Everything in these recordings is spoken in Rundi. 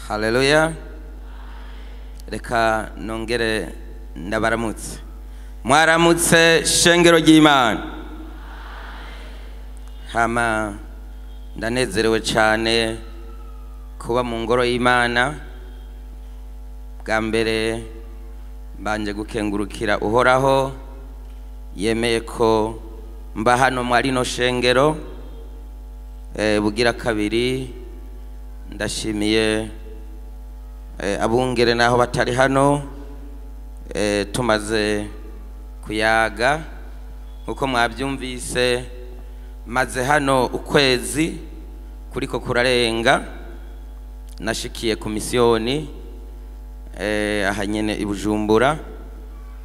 Haleluya. Reka nongere ndabaramutse. Mwaramutse shengero ry'Imana. Hama ndanezerewe cyane kuba mu ngoro y'Imana. Bwa mbere mbanje gukengurukira Uhoraho yemeye ko mba hano mwari no shengero. Bugira kabiri ndashimiye abungere naho batari hano, tumaze kuyaga nkuko mwabyumvise. Maze hano ukwezi kuriko kurarenga, nashikiye ku misiyoni aha nyene i Bujumbura.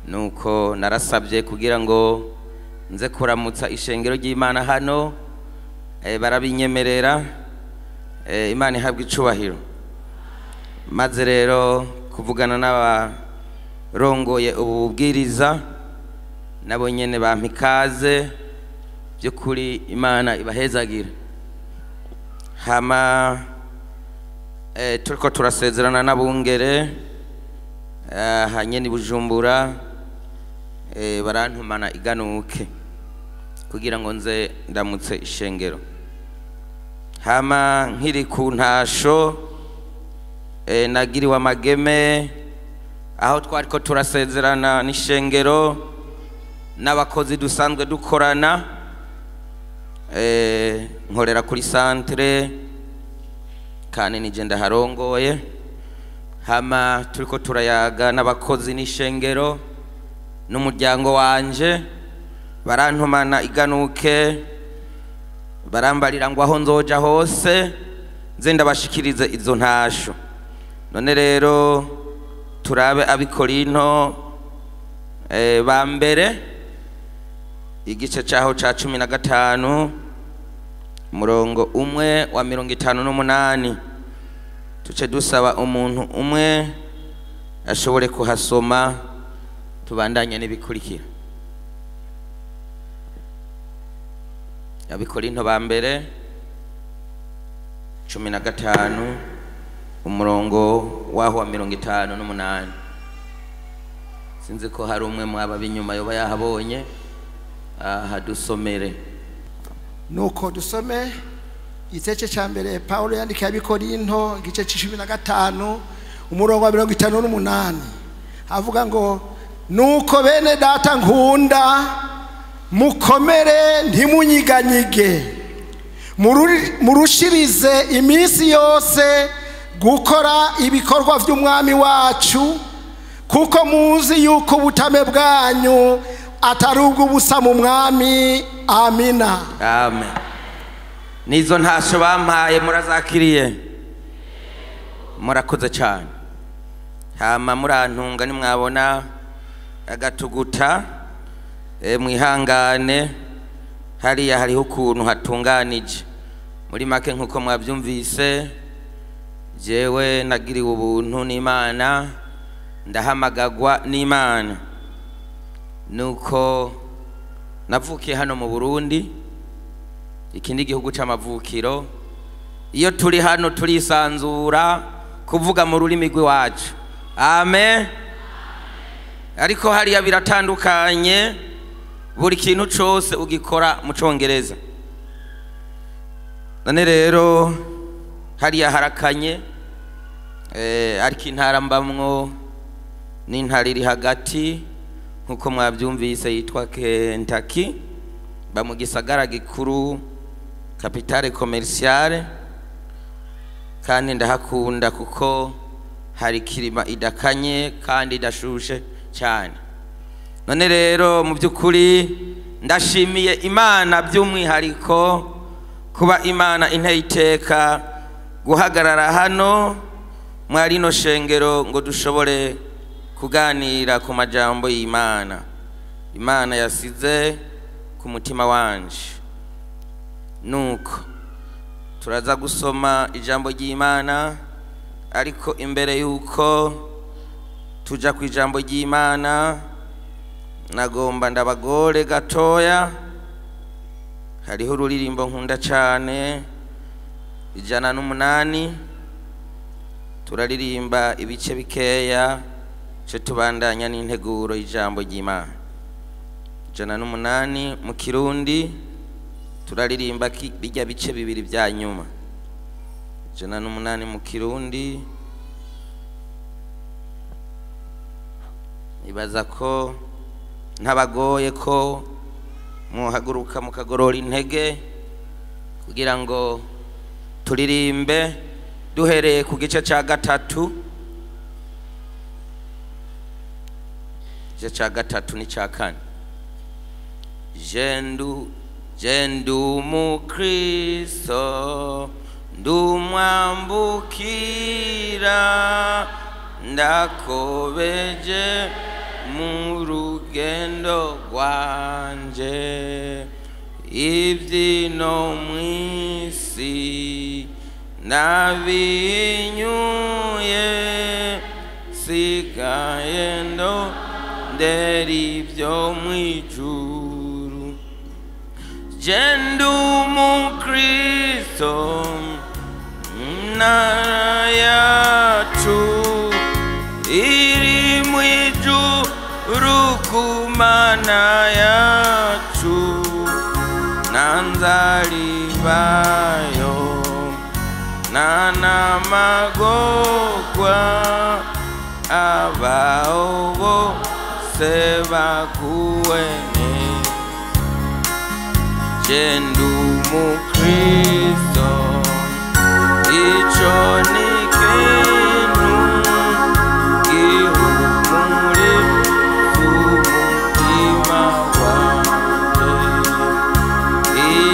Nuko narasabye kugira ngo nze kuramutsa ishengero ry'Imana hano, barabinyemerera. Imana ihabwa icubahiro. Maze rero kuvugana n'abarongoye ubu bubwiriza, nabo nyene bampa ikaze. By'ukuri Imana ibahezagira. Hama turiko turasezerana n'abungere aha nyene i Bujumbura, barantumana iganuke kugira ngo nze ndamutse ishengero. Hama nkiri ku ntasho, nagiriwe amageme aho twariko turasezerana n'ishengero n'abakozi dusanzwe dukorana. Nkorera kuri centre kandi nije ndaharongoye. Hama turiko turayaga n'abakozi n'ishengero n'umuryango wanje, barantumana iganuke, barambarira ngo aho nzoja hose nze ndabashikirize izo ntasho. None rero turabe Abikorinto ba mbere igice caho ca 15 murongo 1 wa 58, tuce dusaba umuntu umwe ashobore kuhasoma, tubandanye n'ibikurikira. Abikorinto ba mbere 15 umurongo waho wa 58. Sinzi ko hari umwe mwaba binyuma yoba yahabonye, aha dusomere. Nuko dusome igice cya mbere Paulo yandikiye Abikorinto igice 15 umurongo wa 58, avuga ngo nuko bene data nkunda mukomere ntimunyiganyige, murushirize iminsi yose gukora ibikorwa by'umwami wacu, kuko muzi yuko ubutame bwanyu atari ubw'ubusa mu mwami. Amina. Amen. Nizo ntasho bampaye murazakiriye, murakoze cyane. Hama murantunga nimwabona agatuguta, mwihangane, hariya hariho ukuntu hatunganije. Muri make nkuko mwabyumvise, jewe nagiriwe ubuntu n'Imana, ndahamagagwa n'Imana. Nuko navukiye hano mu Burundi, ikindi gihugu c'amavukiro. Iyo turi hano turisanzura kuvuga mu rurimi rw'iwacu. Amen. Ariko hariya biratandukanye, buri kintu cose ugikora mu Congereza. None rero hariya harakanye, ariko intara mbamwo n'intara iri hagati nkuko mwabyumvise yitwa Kentucky, ba mu gisagara gikuru capitale commerciale. Kandi ndahakunda kuko hari kirima idakanye kandi idashushe cyane. None rero mu by'ukuri ndashimiye Imana by'umwihariko kuba Imana inteye iteka guhagarara hano mwari no shengero ngo dushobore kuganira ku majambo y'Imana. Imana yasize ku mutima wanje. Nuko turaza gusoma ijambo ry'Imana, ariko imbere yuko tuja ku ijambo ry'Imana nagomba ndabagore gatoya. Hariho ururirimbo nkunda cyane 108. Turaririmba ibice bikeya ce tubandanya n'integuro y'ijambo ry'Imana. 108 mu Kirundi turaririmba bijya bice bibiri bya nyuma. 108 mu Kirundi. Ibaza ko ntabagoye ko muhaguruka mukagorora intege kugira ngo turirimbe duhereye ku gice ca gatatu. Igice ca gatatu ni ca kane. Jendu mukristo ndumwambukira ndakobeje mu rugendo rwanje ibyino mwisi nabinyuye sigaye ndo nderi ibyo mwijuru. Jendu mukristo ntara yacu iri mwijuru kumana yacu nanzalibayo nanamagogwa abao bose bakuwene. Jendu mukristo ico ni kintu gihumure umutima wanje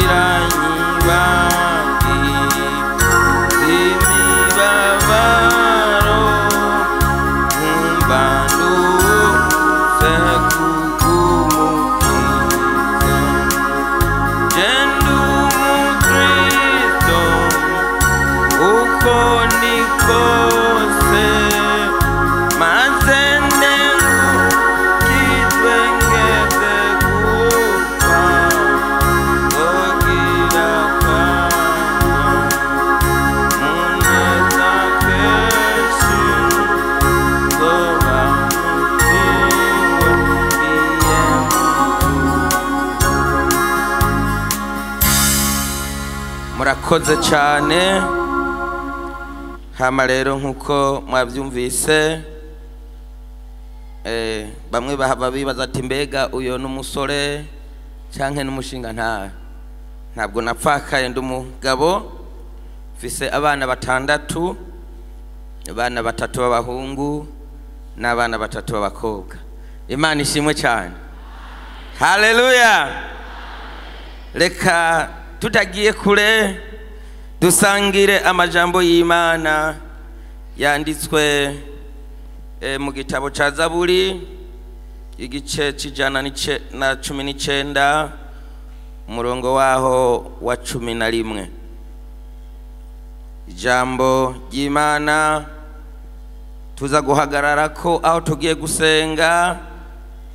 iranyibagi imibabaro nkumbanduze kugumukiza. Jendu mukristo uko nikose maze ndengukitwe ngeze gupfa nzogira kanya muneza kenshi nzoba mutiwe ngiye mw'ijuru. Murakoze cyane. Hama rero nkuko mwabyumvise, bamwe bahava bibaza ati mbega uyo n'umusore canke n'umushinga ntawe. Ntabwo napfakaye, ndi umugabo mfise abana 6, abana 3 b'abahungu n'abana 3 b'abakobwa. Imana ishimwe cyane. Haleluya. Reka tutagiye kure dusangire amajambo y'Imana yanditswe mu gitabo ca Zaburi igice c'119 umurongo waho wa 11. Ijambo ry'Imana tuza guhagarara ko aho tugiye gusenga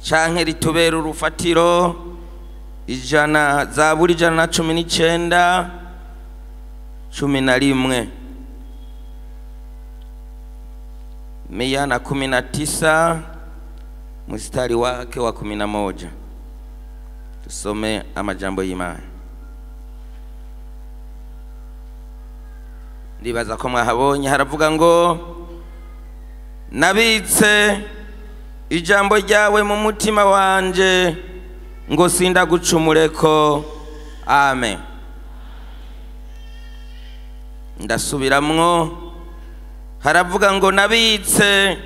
canke ritubera urufatiro. Zaburi 119 11 119 mstari wake wa 11. Tusome amajambo y'Imana. Ndibaza ko mwahabonye. Haravuga ngo nabitse ijambo ryawe mu mutima wanje ngo sindagucumureko. Amen. Ndasubiramwo. Haravuga ngo nabitse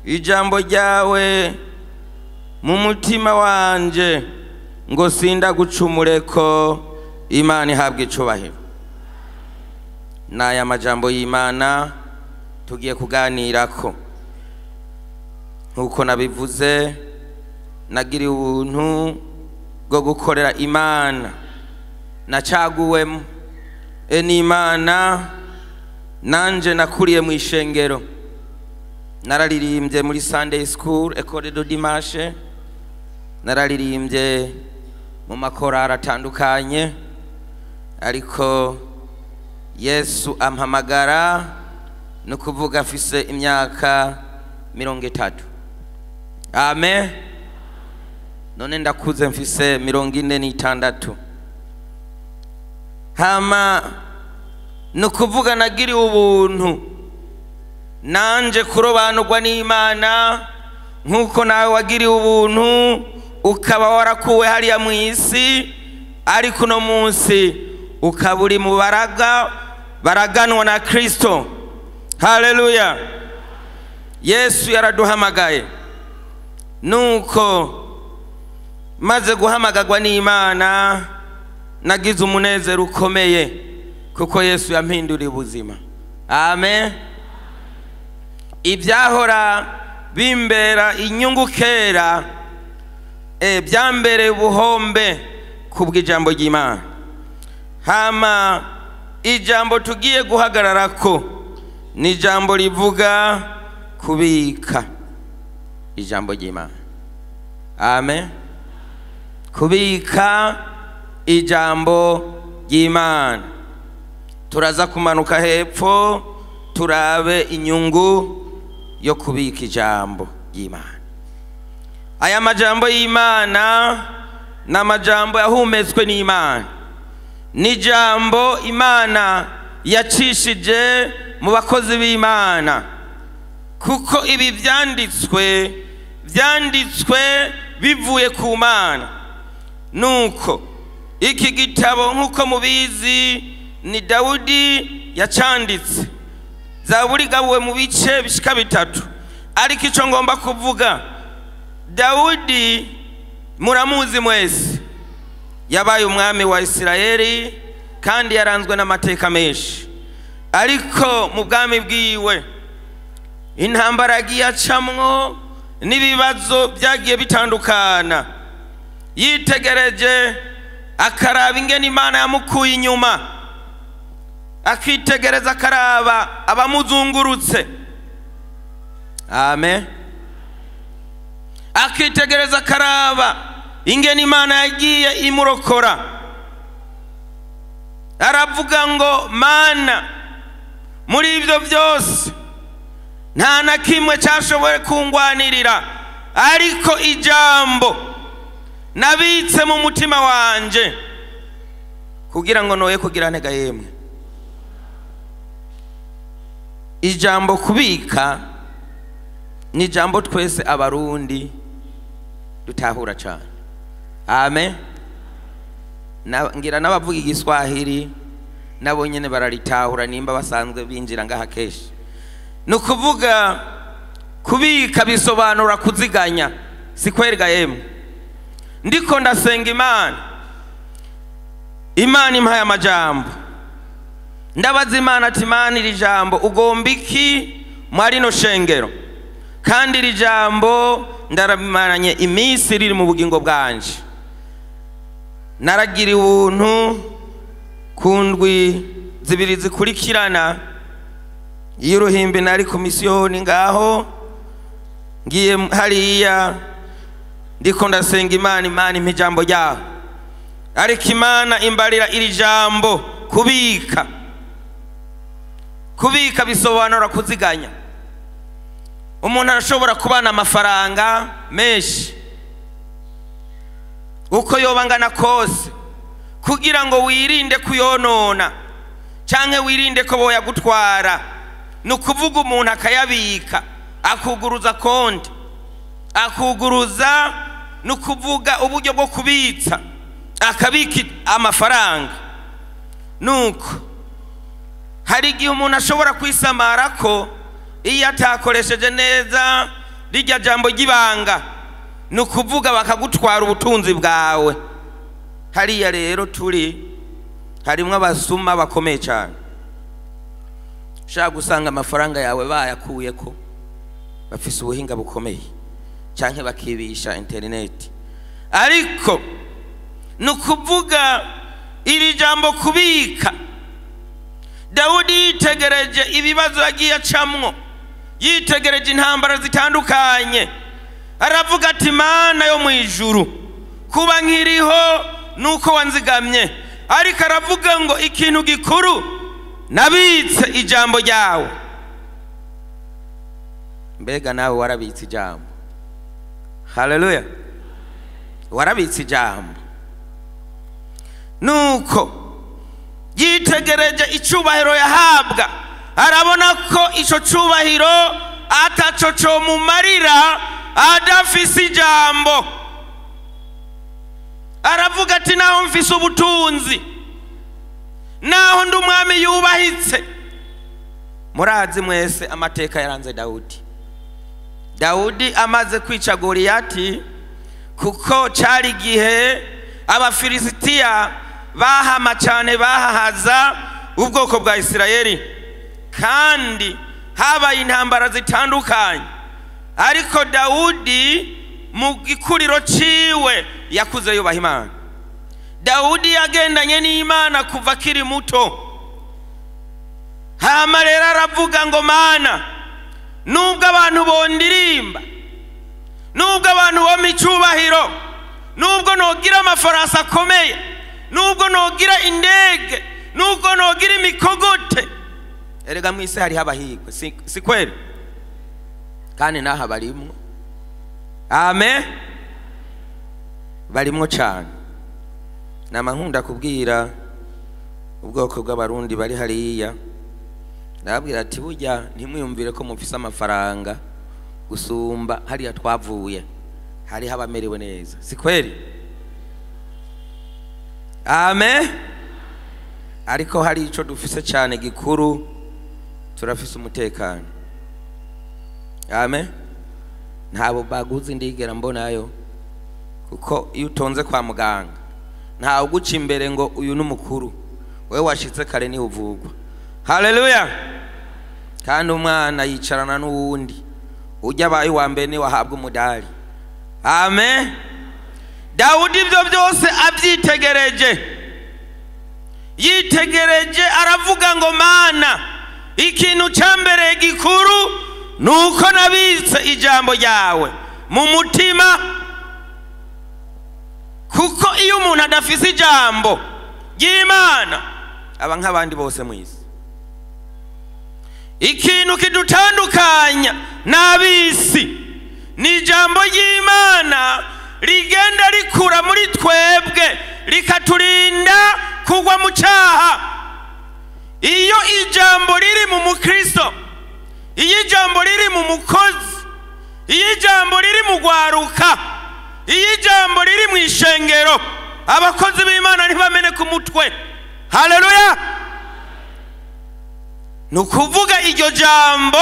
ijambo ryawe mu mutima wanje ngo sindagucumureko. Imana ihabwe icubahiro. N'aya majambo y'Imana tugiye kuganirako. Nkuko nabivuze, nagiriwe ubuntu bwo gukorera Imana, nacaguwemo n'Imana. Nanje nakuriye mu ishengero, nararirimbye muri Sunday School Ecole de Dimanche, nararirimbye mu makorari atandukanye, ariko Yesu ampamagara Ni ukuvuga afise imyaka 30. Amen. None ndakuze mfise 46. Hama ni ukuvuga nagiriwe ubuntu nanje kurobanurwa n'Imana nk'uko nawe wagiriwe ubuntu ukaba warakuwe hariya mu isi, ariko uno munsi ukaba uri mu baraga baraganwa na Kristo. Haleluya. Yesu yaraduhamagaye. Nuko maze guhamagagwa n'Imana nagize umunezero ukomeye kuko Yesu yampinduriye ubuzima. Amen. Ibyahora bimbera inyungu kera byambereye ubuhombe kubw'ijambo ry'Imana. Hama ijambo tugiye guhagararako ni ijambo rivuga kubika ijambo ry'Imana. Amen. Kubika ijambo ry'Imana. Turaza kumanuka hepfo turabe inyungu yo kubika ijambo ry'Imana. Aya majambo y'Imana na majambo yahumetswe n'Imana. Ni jambo Imana yacishije mu bakozi b'Imana, kuko ibi byanditswe bivuye ku Mana. Nuko iki gitabo nkuko mubizi ni Dawudi yacanditse. Zaburi gabuwe mu bice bishika bitatu, ariko ico ngomba kuvuga, Dawudi muramuzi mwese, yabaye umwami wa Isirayeli kandi yaranzwe n'amateka menshi. Ariko mu bwami bwiwe intambara yagiye acamwo n'ibibazo byagiye bitandukana. Yitegereje akaraba ingene Imana yamukuye inyuma, akitegereza akaraba abamuzungurutse. Amen. Akitegereza akaraba ingene Imana yagiye imurokora. Aravuga ngo Mana, muri ibyo byose nta na kimwe cyashoboye kungwanirira, ariko ijambo nabitse mu mutima wanje kugira ngo noye kugira ntega yemwe. Ijambo kubika ni ijambo twese abarundi dutahura cyane. Amen. Ngira n'abavuga igiswahili nabo nyene bararitahura nimba basanzwe binjira ngaha keshi. Nukuvuga kubika bisobanura kuziganya, si kwerega yemwe. Ndiko ndasenga Imana, Imana impaye amajambo, ndabaza Imana ati Imana, iri jambo ugomba iki mwari no shengero? Kandi iri jambo ndarabimaranye iminsi riri mu bugingo bwanje. Naragira ubuntu ku ndwi zibiri zikurikirana y'uruhimbi, nari komisiyoni ngaho ngiye hariya ndiko ndasenga Imana, Imana impa ijambo ryaho. Ariko Imana imbarira iri jambo kubika. Kubika bisobanura kuziganya. Umuntu arashobora kubana amafaranga menshi uko yoba angana kose, kugira ngo wirinde kuyonona canke wirinde ko boyagutwara. Ni ukuvuga umuntu akayabika, akuguruza konti, akuguruza, ni ukuvuga uburyo bwo kubitsa, akabika amafaranga. Nuko hari igihe umuntu ashobora kwisamara ko iyo atakoresheje neza rirya jambo ry'ibanga, ni ukuvuga bakagutwara ubutunzi bwawe. Hariya rero turi harimwo abasuma bakomeye cyane. Ushaka gusanga amafaranga yawe bayakuyeko, bafise ubuhinga bukomeye, canke bakibisha internet. Ariko ni ukuvuga iri jambo kubika, Dawudi yitegereje ibibazo yagiye acamwo, yitegereje intambara zitandukanye, aravuga ati Mana yo mu ijuru, kuba nkiriho nuko wanzigamye. Ariko aravuga ngo ikintu gikuru nabitse ijambo ryawe. Mbega nawe warabitse ijambo? Haleluya, warabitse ijambo. Nuko yitegereje icyubahiro yahabwa, arabona ko ico cubahiro ataco comumarira adafise ijambo. Aravuga ati naho mfise ubutunzi, naho ndi umwami yubahitse. Murazi mwese amateka yaranze Dawudi. Dawudi amaze kwica Goliyati, kuko cari igihe Abafilisitiya bahama cyane, bahahaza ubwoko bwa Isirayeli, kandi habaye intambara zitandukanye. Ariko Dawudi mu gikuriro ciwe yakuze yubaha Imana. Dawudi yagendanye n'Imana kuva akiri muto. Hama rero aravuga ngo Mana, nubwo abantu bondirimba, nubwo abantu bompa icubahiro, nubwo nogira amafarasi akomeye, nubwo nogira indege, nubwo nogira imikogote, erega mw'isi hariho abahigwe, si kweli? Kandi n'aha barimwo. Amen, barimwo cyane. Nama nkunda kubwira ubwoko bw'Abarundi bari hariya, ndababwira ati burya ntimwiyumvire ko mufise amafaranga gusumba hariya twavuye, hariho abamerewe neza, si kweli? Amen. Ariko hari ico dufise cyane gikuru, turafise umutekano. Amen. Ntabo baguzi ndigera mbonayo, kuko iyo utonze kwa muganga ntawe uguca imbere ngo uyu n'umukuru, wewe washitse kare ni uvugwa. Haleluya. Kandi umwana yicarana n'uwundi, ujya abaye uwa mbere ni wahabwa umudari. Amen. Dawudi ibyo byose abyitegereje, yitegereje aravuga ngo Mana, ikintu cya mbere gikuru nuko nabitse ijambo ryawe mu mutima. Kuko iyo umuntu adafise ijambo ry'Imana aba nk'abandi bose mu isi. Ikintu kidutandukanya n'ab'isi ni ijambo ry'Imana rigenda rikura muri twebwe, rikaturinda kugwa mu cyaha. Iyo ijambo riri mu mukristo, iyo ijambo riri mu mukozi, iyo ijambo riri mu gwaruka, iyo ijambo riri mu ishengero, abakozi b'Imana ntibameneka umutwe. Haleluya. Ni ukuvuga iryo jambo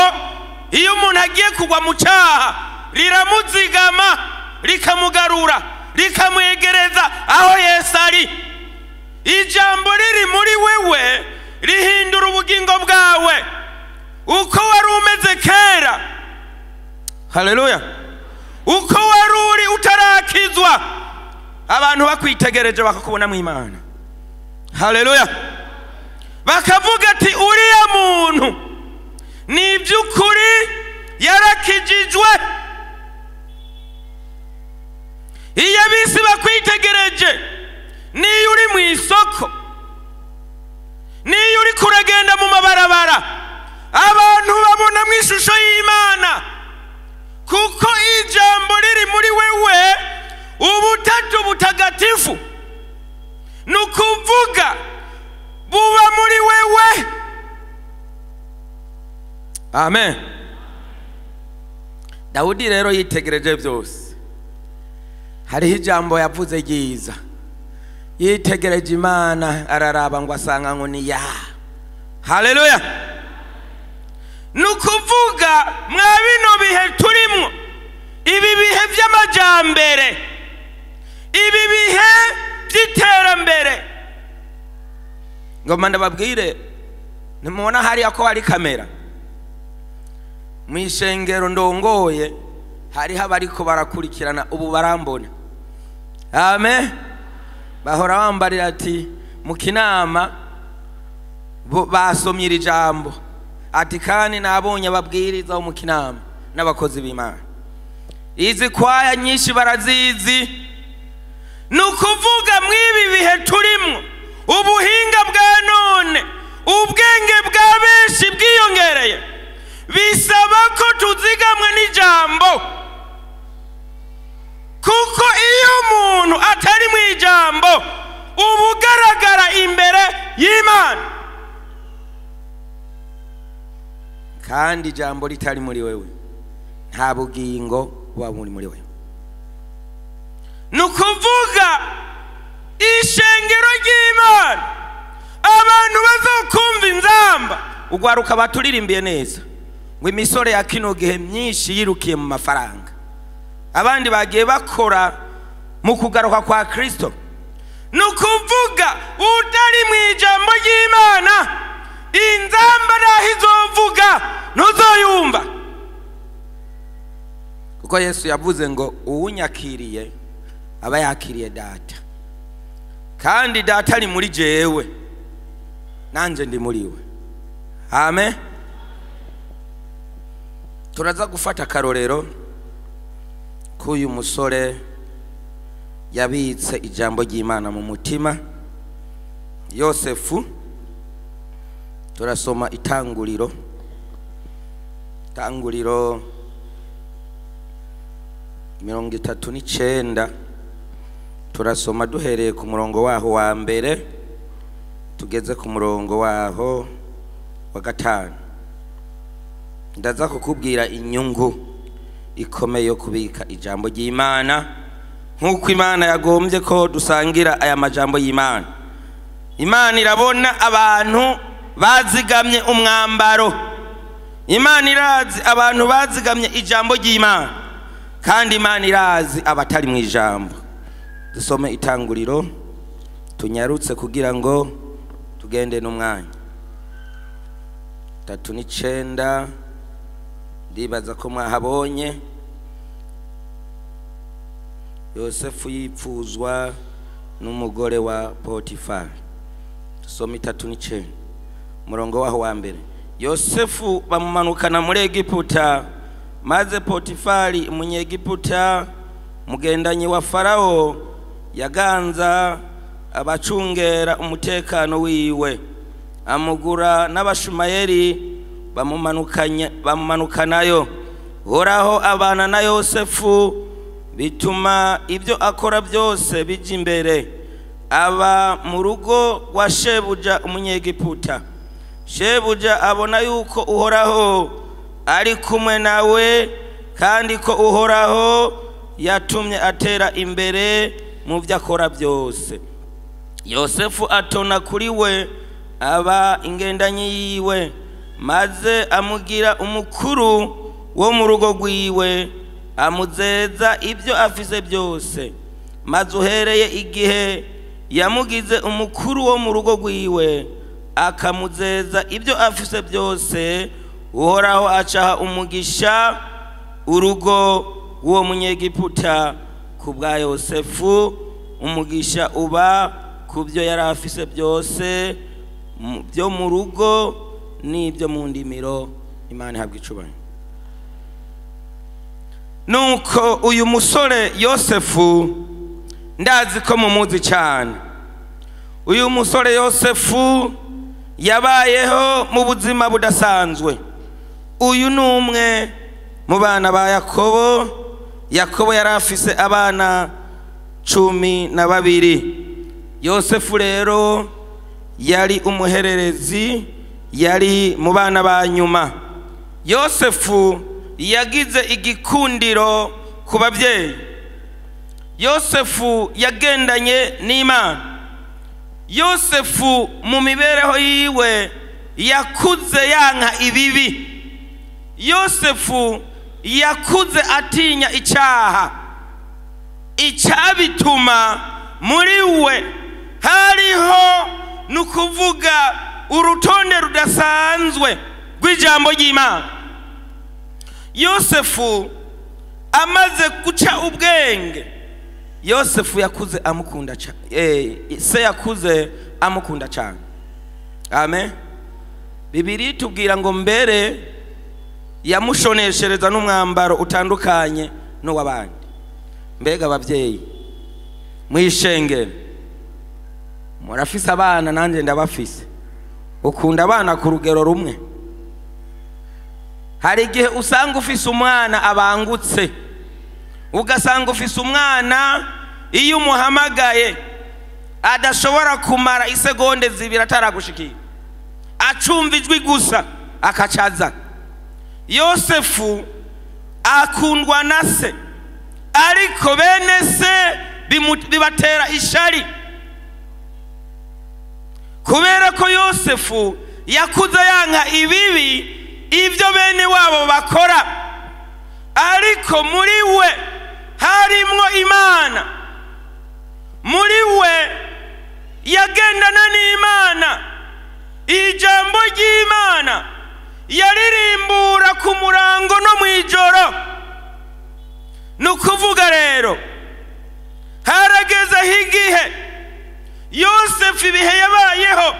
iyo umuntu agiye kugwa mu cyaha riramuzigama, rikamugarura, rikamwegereza aho Yesu ari. Ijambo riri muri wewe rihindura ubugingo bwawe uko wari umeze kera. Haleluya. Uko wari uri utarakizwa, abantu bakwitegereje bakakubona mu Imana. Haleluya. Bakavuga ati uriya muntu ni iby'ukuri yarakijijwe. Iyo abisi bakwitegereje, niyo uri mu isoko, niyo uri kuragenda mu mabarabara, abantu babona mu ishusho y'Imana, kuko ijambo riri muri wewe, ubutatu butagatifu ni ukuvuga buba muri wewe. Amen. Dawudi rero yitegereje byose, hariho ijambo yavuze ryiza. Yitegereje Imana araraba ngo asanga ngo ni ya. Haleluya. Ni ukuvuga mwa bino bihe turimwo, ibi bihe by'amajambere, ibi bihe by'iterambere, ngoma ndababwire, ntimubona hariya ko hari kamera mu ishengero ndongoye, hariho abariko barakurikirana ubu barambona. Amen. Bahora bambarira ati mu kinama basomye iri jambo, ati kandi nabonye ababwiriza mu kinama n'abakozi b'Imana. Izi kwaya nyinshi barazizi. Ni ukuvuga mw'ibi bihe turimwo, ubuhinga bwa none, ubwenge bwa benshi bwiyongereye, bisaba ko tuzigamwe Kandi ijambo ritari muri wewe, nta bugingo buba buri muri wewe. Ni ukuvuga ishengero ry'Imana, abantu bazokumva inzamba. Ugwaruka baturirimbiye neza ngo imisore ya kino gihe myinshi yirukiye mu mafaranga, abandi bagiye bakora mu kugaruka kwa Kristo. Ni ukuvuga utari mu ijambo ry'Imana, inzamba naho izovuga ntuzoyumva, kuko Yesu yavuze ngo uwunyakiriye aba yakiriye Data, kandi Data ari muri jewe, nanje ndi muri we. Amen. Turaza gufata akarorero k'uyu musore yabitse ijambo ry'Imana mu mutima, Yosefu. Turasoma Itanguriro, Itanguriro 39. Turasoma duhereye ku murongo waho wa mbere tugeze ku murongo waho wa 5. Ndaza kukubwira inyungu ikomeye yo kubika ijambo ry'Imana, nk'uko Imana yagombye ko dusangira aya majambo y'Imana. Imana irabona abantu bazigamye umwambaro, Imana irazi abantu bazigamye ijambo ry'Imana, kandi Imana irazi abatari mu ijambo. Dusome Itanguriro tunyarutse kugira ngo tugende n'umwanya. 39, ndibaza ko mwahabonye. Yosefu yipfuzwa n'umugore wa Potifari. Dusome 39 umurongo waho wa mbere. Yosefu bamumanukana muri Egiputa, maze Potifari umunyegiputa mugendanyi wa Farao yaganza abacungera umutekano wiwe, amugura n'abashumayeli bamumanukanayo. Uhoraho abana na Yosefu, bituma ibyo akora byose bijya imbere. Aba mu rugo rwa shebuja umunyegiputa. Shebuja abona yuko Uhoraho ari kumwe nawe, kandi ko Uhoraho yatumye atera imbere mu byo akora byose. Yosefu atona kuri we, aba ingendanyi yiwe, maze amugira umukuru wo mu rugo rwiwe, amuzeza ibyo afise byose. Maze uhereye igihe yamugize umukuru wo mu rugo rwiwe, akamuzeza ibyo afise byose, Uhoraho acaha umugisha urugo w'uwo munyegiputa ku bwa Yosefu. Umugisha uba ku byo yari afise byose, byo mu rugo n'ibyo mu ndimiro. Imana ihabwa icubahiro. Nuko uyu musore Yosefu, ndazi ko mumuzi cyane. Uyu musore Yosefu yabayeho mu buzima budasanzwe. Uyu ni umwe mu bana ba Yakobo. Yakobo yari afise abana 12. Yosefu rero yari umuhererezi, yari mu bana ba nyuma. Yosefu yagize igikundiro ku babyeyi. Yosefu yagendanye n'Imana. Yosefu mu mibereho yiwe yakuze yanka ibibi. Yosefu yakuze atinya icyaha. Icyabituma muri we hariho nukuvuga urutonde rudasanzwe rw'ijambo ry'Imana. Yosefu amaze guca ubwenge, Yosefu yakuze amukunda cyane, se yakuze amukunda cyane. Amen. Bibiri tubwira ngo mbere yamushoneshereza n'umwambaro utandukanye n'uw'abandi. Mbega ababyeyi mwishengero, murafise abana, nanjye ndabafise. Ukunda abana ku rugero rumwe. Hari igihe usanga ufise umwana abangutse, ugasanga ufise umwana iyo umuhamagaye adashobora kumara isegonde 2 ataragushikira, acumva ijwi gusa akacaza. Yosefu akundwa na se, ariko bene se bibatera ishari, kubera ko Yosefu yakuze yanka ibibi ibyo bene wabo bakora, ariko muri we harimwo Imana, muri we yagendana n'Imana. Ijambo ry'Imana yaririmbura ku murango no mu ijoro. Ni ukuvuga rero haragezeho igihe Yosefu ibihe yabayeho,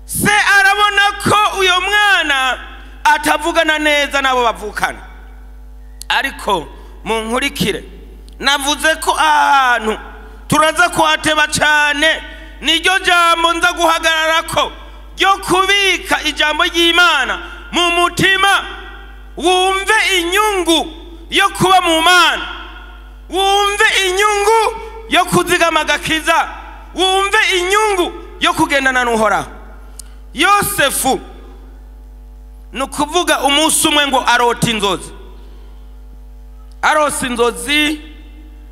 se arabona ko uyo mwana atavugana neza n'abo bavukana. Ariko munkurikire, navuze ko ahantu turaza kuhateba cyane, niryo jambo nza guhagararako ryo kubika ijambo ry'Imana mu mutima, wumve inyungu yo kuba mu Mana, wumve inyungu yo kuzigama agakiza, wumve inyungu yo kugendana n'Uhoraho. Yosefu ni ukuvuga umunsi umwe ngo arota inzozi, arose inzozi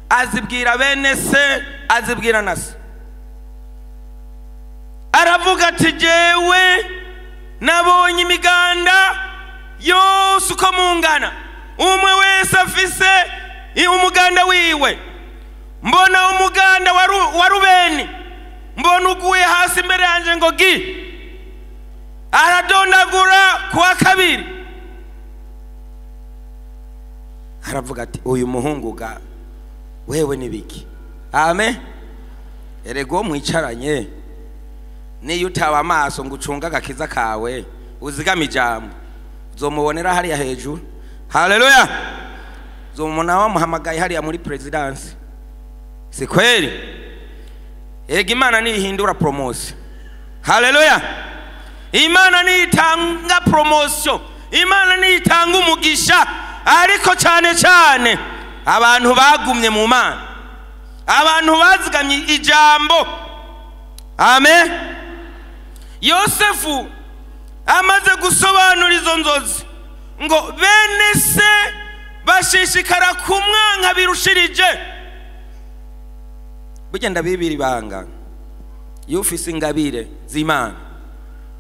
azibwira bene se, azibwira na se. Aravuga ati jewe nabonye imiganda yose uko mungana, umwe wese afise umuganda wiwe. Mbona umuganda wa Rubeni, mbona uguye hasi imbere yanjye ngo gi. Aradondagura kuwa kabiri, aravuga ati uyu muhungu ga wewe nibiki? Amen. Erego mwicaranye, niyo utaba amaso ngo ucunge agakiza kawe, uzigame ijambo, uzomubonera hariya hejuru. Haleluya. Uzomubona wamuhamagaye hariya muri presidence. Si kweli? Ega Imana nihindura promotion. Haleluya. Imana nitanga promotion, Imana nitanga umugisha, ariko cyane cyane abantu bagumye mu Mana, abantu bazigamye ijambo. Amen. Yosefu amaze gusobanura izo nzozi, ngo bene se bashishikara kumwanka birushirije. Bugenda bibiri banga, iyo ufise ingabire z'Imana,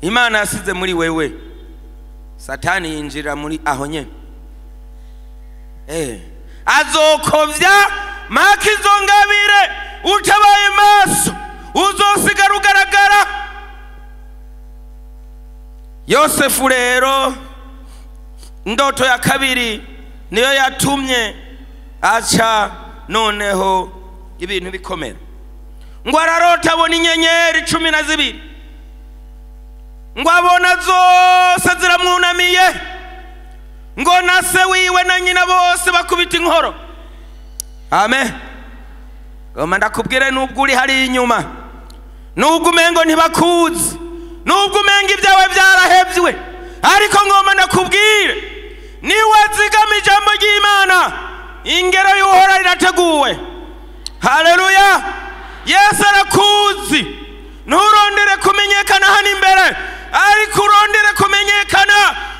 Imana yasize muri wewe, Satani yinjira muri aho nyene. Azokovya maka izo ngabire, utabaye maso uzosigara ugaragara. Yosefu rero ndoto ya kabiri niyo yatumye aca noneho ibintu bikomera. Ngo ararota abona inyenyeri 12, ngo abona zose ziramwunamiye, ngo na se wiwe na nyina bose bakubita inkoro. Amen. Ngoma ndakubwire, nubwo uri hari inyuma, nubwo umengo ntibakuzi, nubwo umenga ibyawe byarahebye, ariko ngoma ndakubwire, niwe zigama ijambo ry'Imana, ingero y'Uhoraho irateguwe. Haleluya. Yesu arakuzi. Nturondere kumenyekana hano imbere, ariko urondere kumenyekana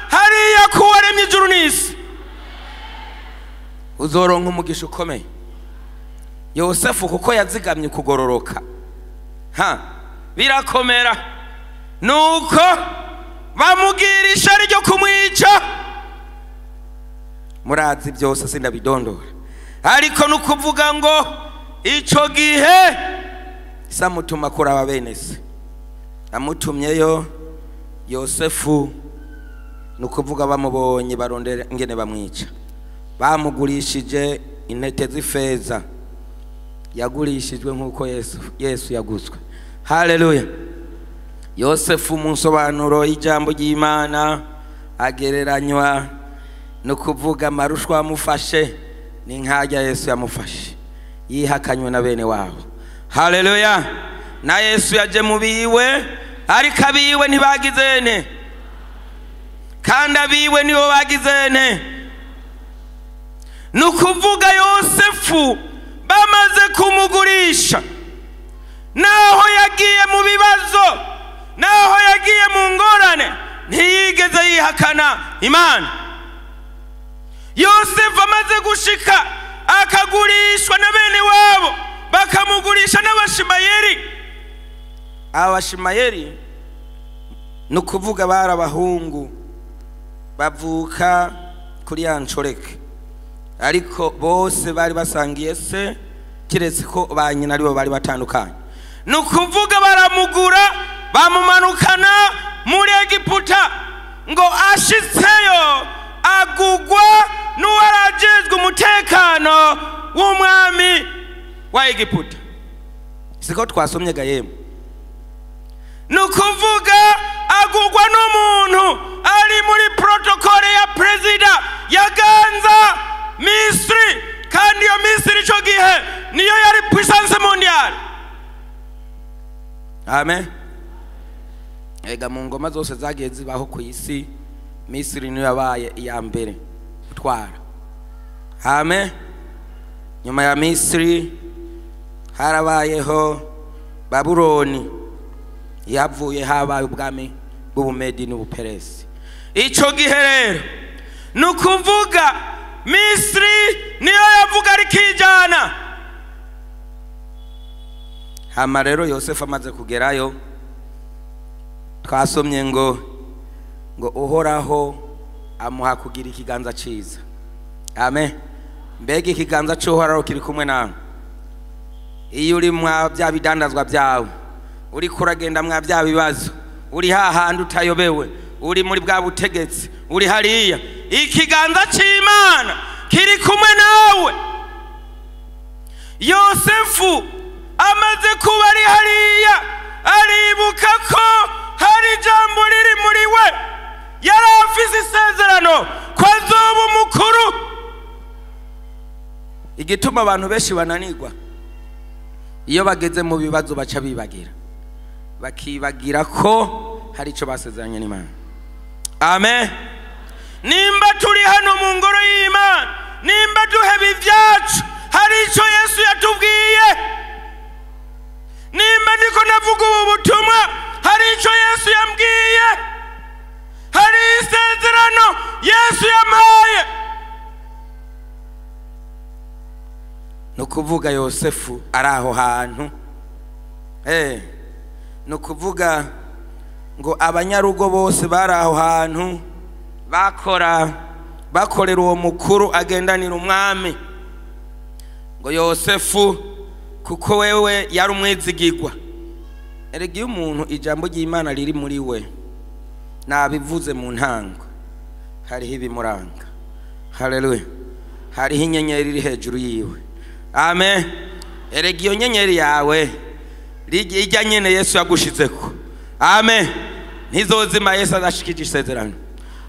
hariya kuwaremye ijuru n'isi, uzoronka umugisha ukomeye. Yosefu kuko yazigamye kugororoka, ha birakomera. Nuko bamugira ishari ryo kumwica. Murazi byose sindabidondora, ariko nukuvuga ngo ico gihe samutuma kuraba bene se, amutumyeyo Yosefu. Nukuvuga bamubonye barondera ingene bamwica, bamugurishije intete z'ifeza, yagurishijwe nkuko Yesu yaguzwe. Haleluya. Yosefu mu nsobanuro y'ijambo ry'Imana agereranywa no kuvuga amarushwa amufashe ni nkajya Yesu yamufashe, yihakanywe na bene wabo. Haleluya. Na Yesu yaje mu biwe, ariko abiwe ntibagizene, kandi abiwe nibo bagizene. Nukuvuga Yosefu bamaze kumugurisha, naho yagiye mu bibazo, naho yagiye mu ngorane, ntiyigeze yihakana Imana. Yosefu amaze gushika akagurishwa na bene wabo, bakamugurisha n'abashimayeri. Abashimayeri ni ukuvuga bari abahungu bavuka kuri ya nshoreke, ariko bose bari basangiye se, kiretse ko ba nyina aribo bari batandukanye. Ni ukuvuga baramugura bamumanukana muri Egiputa, ngo ashitseyo agugwa n'uwarajejwe umutekano w'umwami wa Egiputa. Siko twasomye gayemu. Ni ukuvuga agugwa n'umuntu ari muri protokole ya perezida yaganza Misiri, kandi iyo Misiri ico gihe niyo yari puissance mondiale. Amen. Ega mu ngoma zose zagiye zibaho ku isi, Misiri niyo yabaye iya mbere gutwara. Amen. Nyuma ya Misiri harabayeho Babuloni, yavuye habaye ubwami bw'Ubumedi n'Ubuperesi. Ico gihe rero ni ukuvuga Misiri niyo yavuga arikijana. Hama rero Yosefu amaze kugerayo, twasomye ngo Uhoraho amuha kugira ikiganza ciza. Amen. Mbega ikiganza c'Uhoraho kiri kumwe nawe. Iyo uri mwa bya bidandazwa byawe, uri kuragenda mwa bya bibazo, uri hahandi utayobewe, uri muri bwa butegetsi, uri hariya, ikiganza c'Imana kiri kumwe nawe. Yosefu amaze kuba ari hariya, aribuka ko hari ijambo riri muri we. Yari afise isezerano ko azoba umukuru. Igituma abantu benshi bananirwa, iyo bageze mu bibazo baca bibagira, bakibagira ko hari ico basezeranye n'Imana. Amen. Nimba turi hano mu ngoro y'Imana, nimba duheba ivyacu, hari ico Yesu yatubwiye. Nimba ndiko ndavuga ubu butumwa, hari ico Yesu yambwiye, hari isezerano Yesu yampaye. Ni ukuvuga Yosefu ari aho hantu. Ni ukuvuga ngo abanyarugo bose bari aho hantu bakorera uwo mukuru agendanira umwami. Ngo Yosefu kuko wewe yari umwizigirwa. Erega iyo umuntu ijambo ry'Imana riri muri we, nabivuze mu ntango, hariho ibimuranga. Haleluya. Hariho inyenyeri iri hejuru yiwe. Amen. Erega iyo nyenyeri yawe ijya nyene Yesu yagushizeko. Amen. Ntizozima, Yesu azashikije isezerano,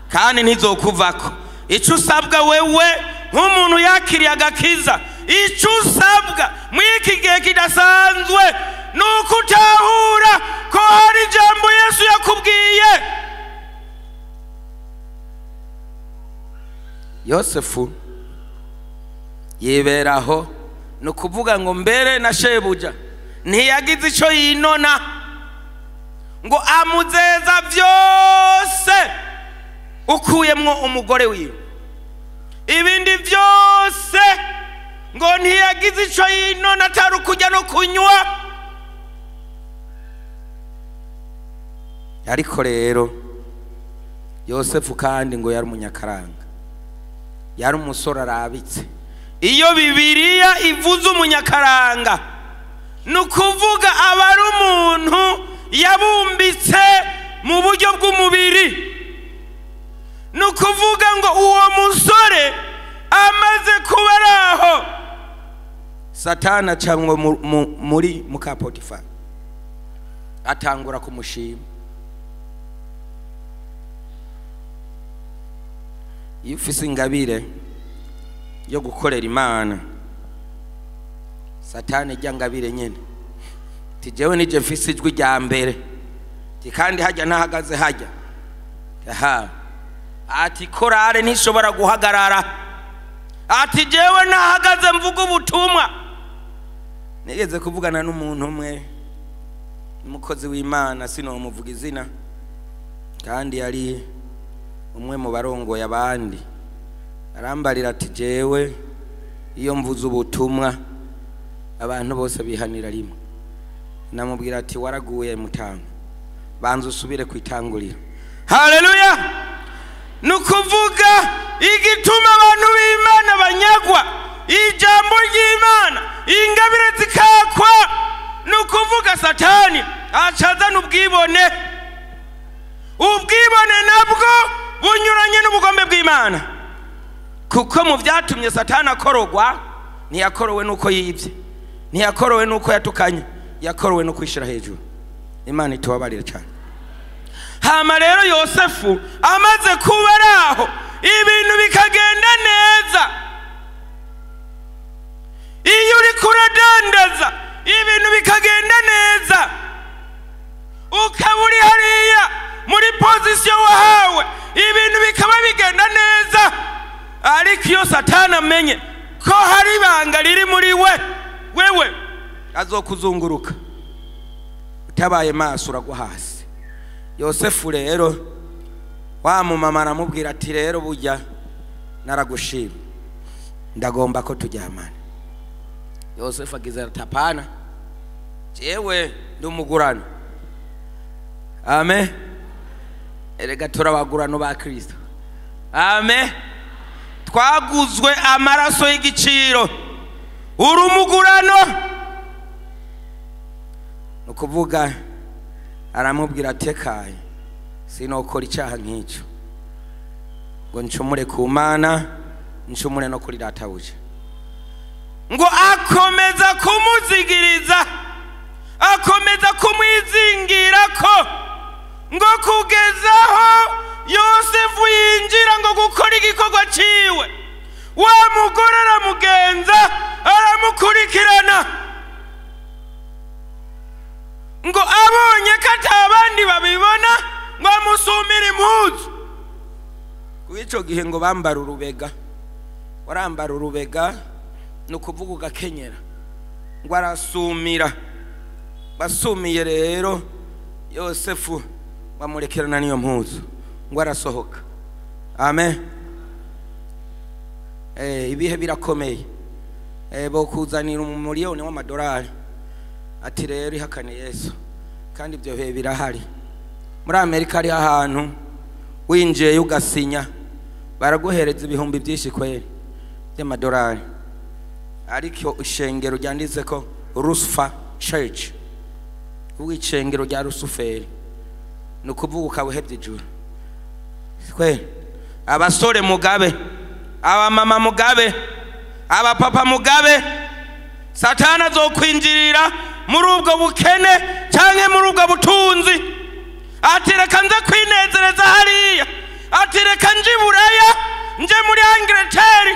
kandi ntizokuvako. Ico usabwa wewe nk'umuntu yakiriye agakiza, ico usabwa mw'iki gihe kidasanzwe ni ukutahura ko hari ijambo Yesu yakubwiye. Yosefu yiberaho, ni ukuvuga ngo mbere na shebuja ntiyagize ico yinona, ngo amuzeza vyose ukuyemwo umugore wiwe, ibindi vyose ngo ntiyagize ico yinona atari ukurya no kunywa. Ariko rero Yosefu kandi ngo yari umunyakaranga, yari umusore arabitse. Iyo Bibiliya ivuze umunyakaranga, ni ukuvuga aba ari umuntu yabumbitse mu buryo bw'umubiri. Ni ukuvuga ngo uwo musore amaze kuba ari aho, Satani acamwo muri muka Potifari, atangura kumushima. Iyo ufise ingabire yo gukorera Imana, Satani ijya ngabire nyene, ti jewe nije mfise ijwi rya mbere, ti kandi hajya ntahagaze hajya. Aha. Ati korale ntishobora guhagarara, ati jewe nahagaze mvuga ubutumwa. Nigeze kuvugana n'umuntu umwe, umukozi w'Imana, sinomuvuga izina, Kandi yari umwe mu barongoye abandi. Arambarira ati jewe iyo mvuze ubutumwa abantu bose bihanira rimwe. Namubwira ati waraguye mutanga, banza usubire kwitangurira. Haleluya. Nukuvuga igituma abantu b'Imana banyagwa ijambo ry'Imana, ingabire zikakwa, nukuvuga Satani acazana ubwibone. Ubwibone nabwo bunyuranye n'ubugombe bw'Imana, kuko mu byatumye Satani akorogwa, ntiyakorowe nuko yibye, ntiyakorowe nuko yatukanye, yakorowe no kwishira hejuru. Imana itubabarire cyane. Hama rero Yosefu amaze kuba araho, ibintu bikagenda neza. Iyo uri kuradandaza ibintu bikagenda neza, ukaba uri hariya muri position wahawe, ibintu bikaba bigenda neza, ariko iyo Satani amenye ko hari ibanga riri muri we, wewe azokuzunguruka. Utabaye maso uragwa hasi. Yosefu rero wa mumama aramubwira ati rero burya naragushima, ndagomba ko tujyamana. Yosefu agize ati hapana, jewe ndumugurano. Amen. Erega turabagurano ba Kristo. Amen. Twaguzwe amaraso y'igiciro. Urumugurano. Nukuvuga aramubwira atekaye, sinokora icyaha nk'icyo ngo ncumure ku Mana, ncumure no kuri databuja. Ngo akomeza kumuzigiriza, akomeza kumwizingira ko ngo kugezaho Yosefu yinjira ngo gukora igikorwa ciwe. Wa mugore aramugenza, aramukurikirana, ngo abonye ko atabandi babibona ngo amusumire impuzu. Kuico gihe ngo bambara urubega, warambara urubega nukuvuga ugakenyera, ngo arasumira. Basumiye rero Yosefu bamurekerana niyo mpuzu, ngo arasohoka. Amen. Ibihe birakomeye. Bo kuzanira umuliyoni w'amadolari ati rero ihakane Yesu, kandi ibyo bihe birahari. Muri Amerika ari ahantu winjiye ugasinya baraguhereza ibihumbi byinshi kweri by'amadolari, ariko ishengero ryanditse ko Lucifer Church, ubwicengero rya Rusuferi, nukuvuga ukaba uhebye ijuru. Kweri abasore mugabe, abamama mugabe, abapapa mugabe, Satani azokwinjirira muri ubwo bukene canke muri ubwo butunzi, ati reka nze kwinezereza hariya, ati reka nje Buraya, nje muri Angleterre.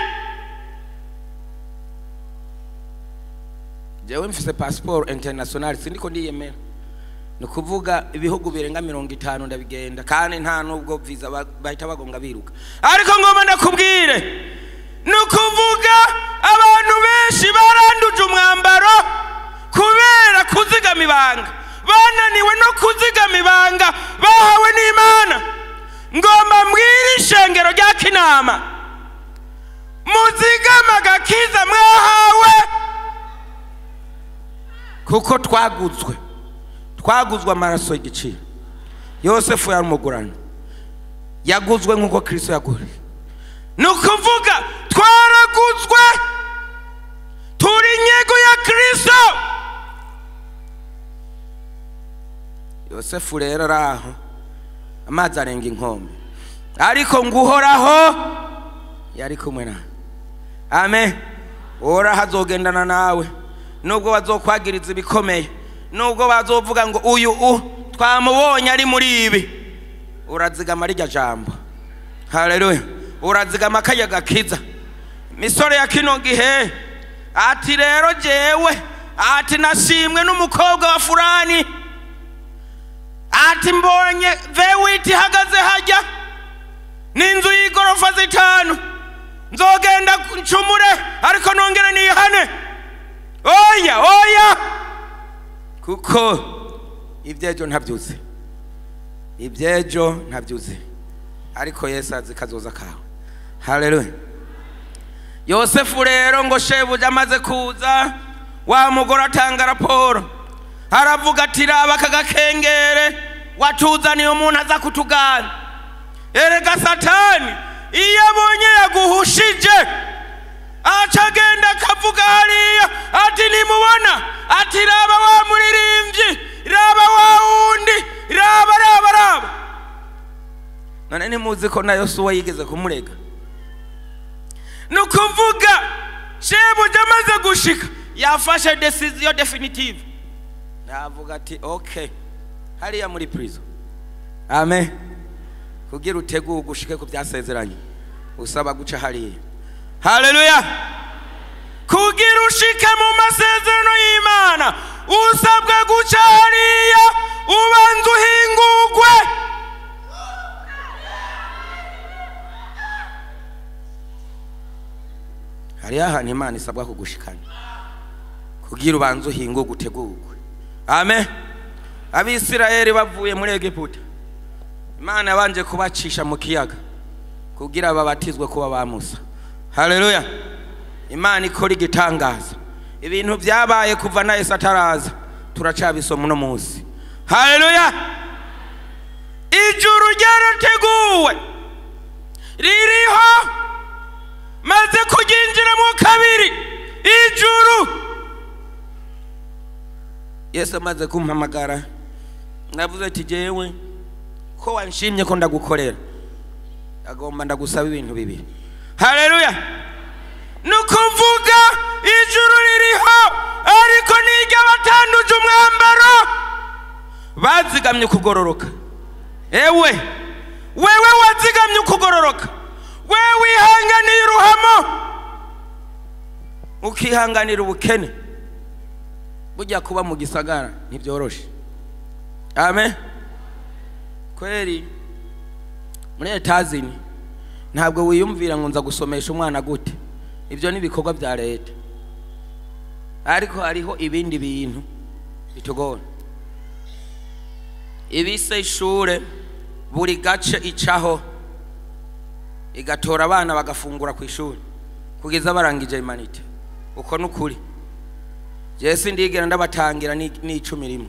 Jewe mfise passport international, sindiko ndiyemera. Nukuvuga ibihugu birenga 50 ndabigenda, kandi nta nubwo visa bahita bagonga biruka. Ariko ngomba ndakubwire, nukuvuga abantu benshi baranduje umwambaro kubera kuzigama ibanga, bananiwe no kuzigama ibanga bahawe n'Imana. Ngomba mbwire ishengero rya Kinama, muzigama agakiza mwahawe, kuko twaguzwe, twaguzwe amaraso y'igiciro. Yosefu yari umugurano, yaguzwe nk'uko Kristo yaguriye. Nukuvuga twaraguzwe, turi inyego ya Kristo. Yosefu rero araho amazi arenga inkombe, ariko nguhoraho yari kumwe nawe. Amen. Uhoraho azogendana nawe, nubwo bazokwagiriza ibikomeye, nubwo bazovuga ngo uyu twamubonye ari muri ibi, urazigama rirya jambo. Haleluya. Urazigama akayaga kiza. Misore ya kino gihe ati rero jewe ati nashimwe n'umukobwa wa furani, ati mbonye vewiti ihagaze hajya n'inzu y'igorofa 5, nzogenda ncumure ariko nongere nihane. Oya oya, kuko ibyejo ntabyuze. Ibyejo ntabyuzi, ariko Yesu azi kazoza kawe. Haleluya. Yosefu rero ngo shebuja amaze kuza, wa mugore atanga raporo, aravuga ati raba aka gakengere watuzaniye umuntu aza kutugana. Erega Satani iyo abonye yaguhushije aca agenda akavuga hariya ati nimubona, ati raba wa muririmbyi, raba wa wundi, raba raba raba. None ntimuzi ko na Yosuwa yigeze kumurega? Ni ukuvuga shebuja amaze gushika yafashe decision definitive, navuga ati okay, hariya muri prison. Amen. Kugira uteguke ushike ku byasezeranye usaba guca hariya. Haleluya. Kugira ushike mu masezerano y'Imana usabwa guca hariya, ubanza uhingurwe. Hariya ahantu Imana isabwa kugushikana kugira ubanza uhingurwe utegurwe. Amen. Abisirayeli bavuye muri Egiputa, Imana yabanje kubacisha mu kiyaga kugira babatizwe kuba ba Musa. Haleluya. Imana ikora igitangaza. Ibintu byabaye kuva na Yesu ataraza turacabisoma uno munsi. Haleluya. Ijuru ryarateguwe ririho, maze kuryinjiramo kabiri. Ijuru Yesu amaze kumpamagara, navuze ati jewe ko wanshimye ko ndagukorera, agomba ndagusaba ibintu bibiri. Haleluya. Nukuvuga ijuru ririho, ariko nijya batanduje umwambaro bazigamye kugororoka. Ewe wewe wazigamye kugororoka, wewe wihanganiye uruhamo, ukihanganira ubukene. Bujya kuba mu gisagara ntibyoroshe. Amen. Kweri muri etazini ntabwo wiyumvira ngo nza gusomesha umwana gute, ibyo ni ibikorwa bya leta, ariko hariho ibindi bintu bitugora. Ibise ishure buri gace icaho igatora abana bagafungura ku ishuri kugeza barangije imanite. Uko nukuri. Jesu ndigera ndabatangira ni 10 rimwe,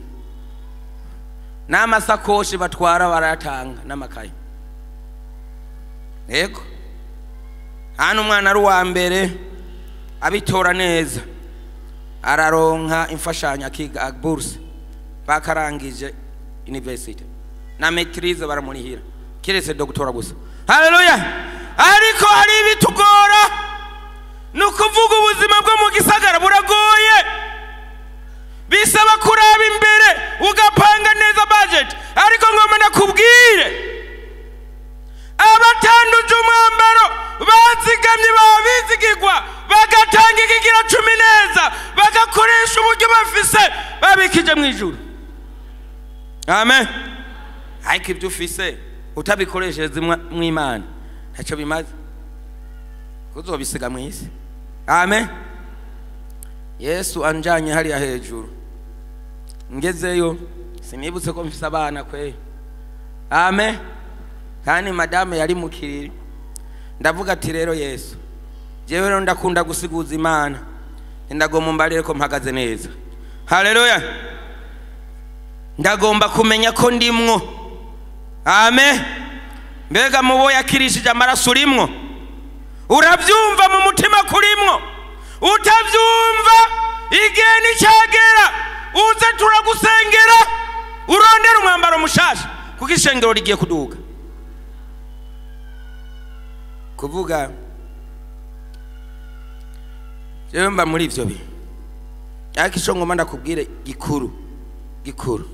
n'amasakoshi batwara barayatanga n'amakaye. Yego, hano umwana ari uwa mbere abitora neza araronka imfashanyo akiga bourse, bakarangije university na maîtrise baramurihira, kiretse doctora gusa. Haleluya. Ariko hari ibitugora, nukuvuga ubuzima bwo mu gisagara buragoye, bisaba kuraba imbere ugapanga neza budget. Ariko ngomba ndakubwire, abatanduje umwambaro bazigamye babizigirwa, bagatanga ikigira 10 neza, bagakoresha uburyo bafise babikije mu ijuru. Amen. Ariko ibyo ufise utabikoresheje mu Imana ntacyo bimaze, uzobisiga mu isi. Amen. Yesu anjanye hariya hejuru, ngezeyo sinibutse ko mfise abana kwe. Amen. Kandi madame yari mukiriri, ndavuga ati rero Yesu, jewe rero ndakunda gusiguza Imana, ndagomba mbarire ko mpagaze neza. Haleluya. Ndagomba kumenya ko ndimwo. Amen. Mbega mubo yakirishije amaraso urimwo, urabyumva mu mutima kurimwo, utabyumva igihe nicyagera uze turagusengera urondera umwambaro mushasha, kuko ishengero rigiye kuduga. Kuvuga jewe mba muri ivyo bintu, ariko ico ngomba ndakubwire gikuru gikuru,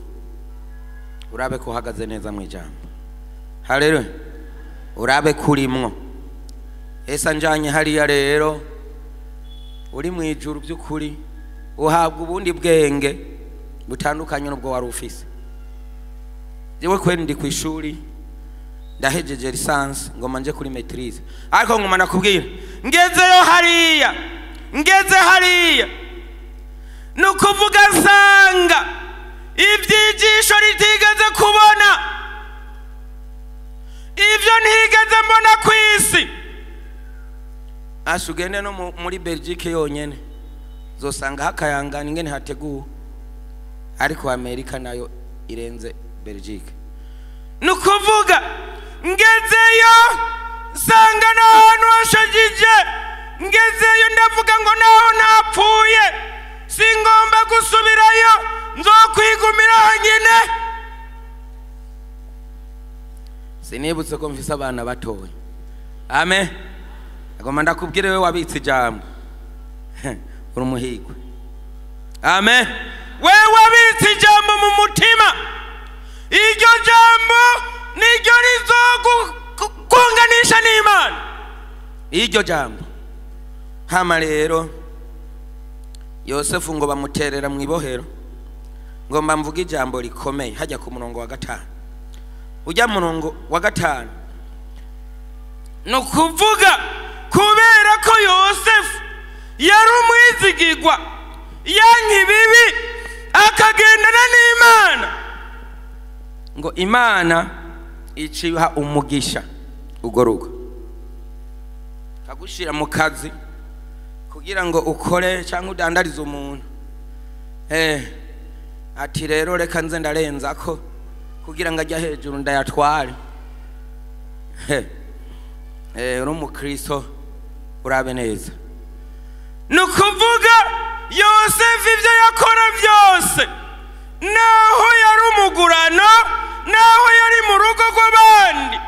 urabe ko uhagaze neza mu ijambo. Haleluya. Urabe kurimwo. Esa njanye hariya rero uri mu ijuru by'ukuri uhabwa ubundi bwenge butandukanye n'ubwo wari ufise. Jewe kweri ndi ku ishuri ndahejeje licence ngoma nje kuri maîtrise, ariko ngoma nakubwira ngezeyo hariya, ngeze hariya nukuvuga nsanga ibyigisho ritigeze kubona. Ivyo ntigeze mbona ku isi. Asugende no muri Belgique yonyene zosanga hakayangana ingene hateguwe, ariko Amerika nayo irenze Belgique. Nukuvuga ngezeyo sanga n'ahantu hashajije, ngezeyo ndavuga ngo naho napfuye singomba gusubirayo, nzokwigumira hanyine. Sinibutse ko mfise abana batoya. Amen. Agomba ndakubwire we wabitse ijambo, uri umuhigwe. Amen. We wabitse ijambo mu mutima, iryo jambo niryo rizogukunganisha n'Imana, iryo jambo. Hama rero Yosefu ngo bamuterera mu ibohero. Ngomba mvuga ijambo rikomeye hajya ku murongo wa 5. Ujya murongo wa 5 no kuvuga kubera ko Yosefu yari umwizigirwa, yanka ibibi akagendana n'Imana, ngo Imana iciha umugisha ugoruka kagushira mu kazi kugira ngo ukore cyangwa udandarize umuntu. Ati rero reka nze ndarenza ko kugira ngo ajya hejuru ndayatware. Uri umukristo urabe neza. Nukuvuga Yosefu ivyo yakora byose, naho yari umugurano, naho yari mu rugo rw'abandi,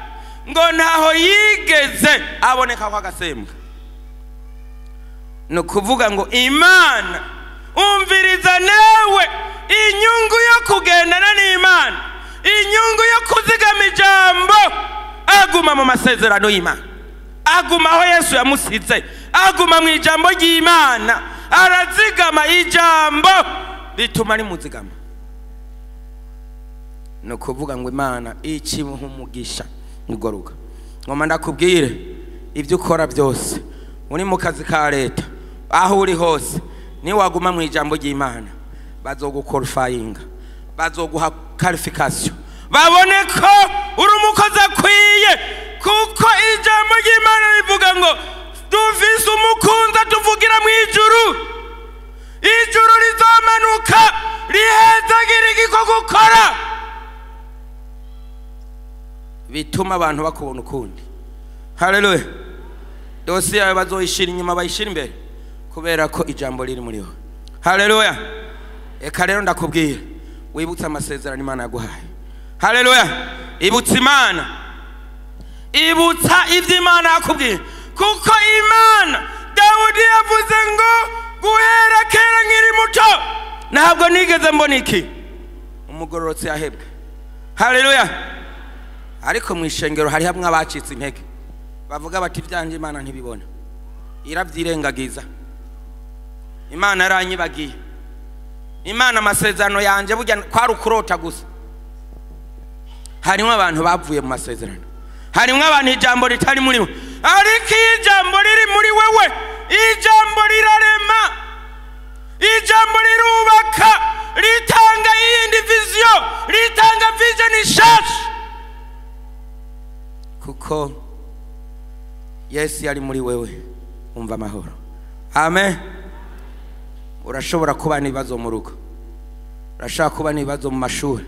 ngo ntaho yigeze aboneka kwa gasembwa. Nukuvuga ngo Imana umviriza nawe, inyungu yo kugendana n'Imana, inyungu yo kuzigama ijambo, aguma mu masezerano y'Imana, aguma aho Yesu yamusize, aguma mu ijambo ry'Imana, arazigama ijambo bituma rimuzigama. Nukuvuga ngo Imana ikimuha umugisha ugoruka. Ngoma ndakubwire ibyo ukora byose, uri mu kazi ka leta, aho uri hose, ni waguma mu ijambo ry'Imana bazoguqualifyinga, bazoguha qualification, babone ko uri umukozi akwiye, kuko ijambo ry'Imana rivuga ngo dufise umukunzi tuvugira mu ijuru, ijuru rizomanuka rihezagira igikorwa ukora, bituma abantu bakubona ukundi. Haleluya. Dosiye yawe bazoyishira inyuma bayishira imbere kubera ko ijambo riri muri wowe. Haleluya. Eka rero ndakubwira wibutse amasezerano Imana yaguhaye. Haleluya. Ibutse Imana, ibutsa ivyo Imana yakubwiye, kuko Imana Dawudi yavuze ngo guhera kera nkiri muto ntabwo nigeze mbona iki umugororotsi yahebwe. Haleluya. Ariko mu ishengero hari hamwe abacitse intege bavuga bati ivyanje Imana ntibibona, iravyirengagiza, Imana yaranyibagiye, Imana amasezerano yanje burya kwari ukurota gusa. Harimo abantu bavuye mu masezerano, harimo abantu ijambo ritari muri bo, ariko ijambo riri muri wewe, ijambo rirarema, ijambo rirubaka, ritanga iyindi vision, ritanga vision nshasha, kuko Yesu yari muri wewe. Umva amahoro. Amen. Urashobora kuba n'ibibazo mu rugo, urashobora kuba n'ibibazo mu mashuri,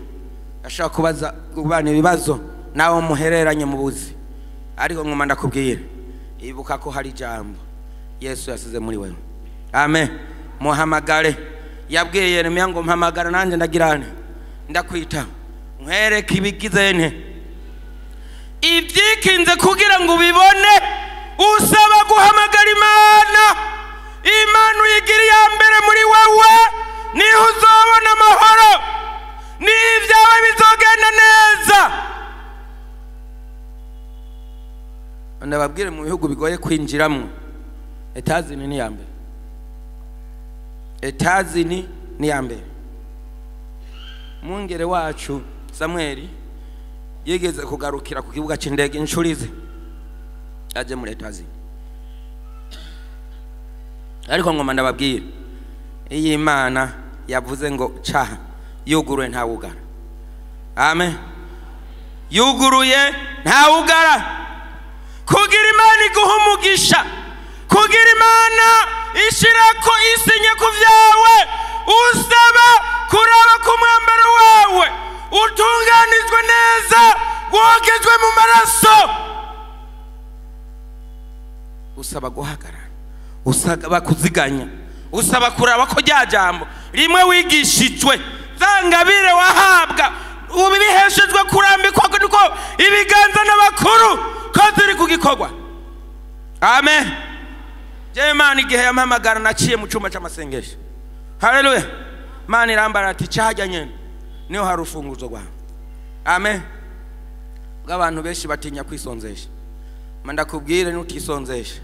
urashobora kuba n'ibibazo nawe muhereranye mu buzi, ariko ngoma ndakubwira ibuka ko hari ijambo Yesu yasize muri wewe. Amen. Muhamagare. Yabwiye Yeremiya ngo mpamagara nanjye ndagirane, ndakwita, nkwereke ibigize nte ibyikinze kugira ngo ubibone. Usaba guhamagara Imana, Imana uyigira iya mbere muri wewe, niho uzobona amahoro, niho ibyawe bizogenda neza. Ndababwire mu bihugu bigoye kwinjiramo, Etazini ni ya mbere. Etazini ni ya mbere. Mwungere wacu Samueli yigeze kugarukira ku kibuga c'indege inshurize aje muri Etazini. Ariko ngoma ndababwira, iyi Imana yavuze ngo caha yuguruye ntawugara. Amen. Yuguruye Ntawugara. Kugira Imana iguha umugisha, kugira Imana ishirako isinye ku vyawe, usaba kuraba ku mwambaro wawe utunganijwe neza, wogejwe mu maraso. Usaba guhagarara, usaba kuziganya, usaba kuraba ko rya jambo rimwe wigishijwe, za ngabire wahabwa ubu biheshejwe kurambikwa kuko ibiganza n'abakuru ko ziri ku gikorwa. Amen. Jewe Imana igihe yampamagara naciye mu cyumba cy'amasengesho. Haleluya. Imana irambara ati cyajya nyene niho hari urufunguzo rwawe. Amen. Bw'abantu benshi batinya kwisonzesha. Ndakubwire nutisonzesha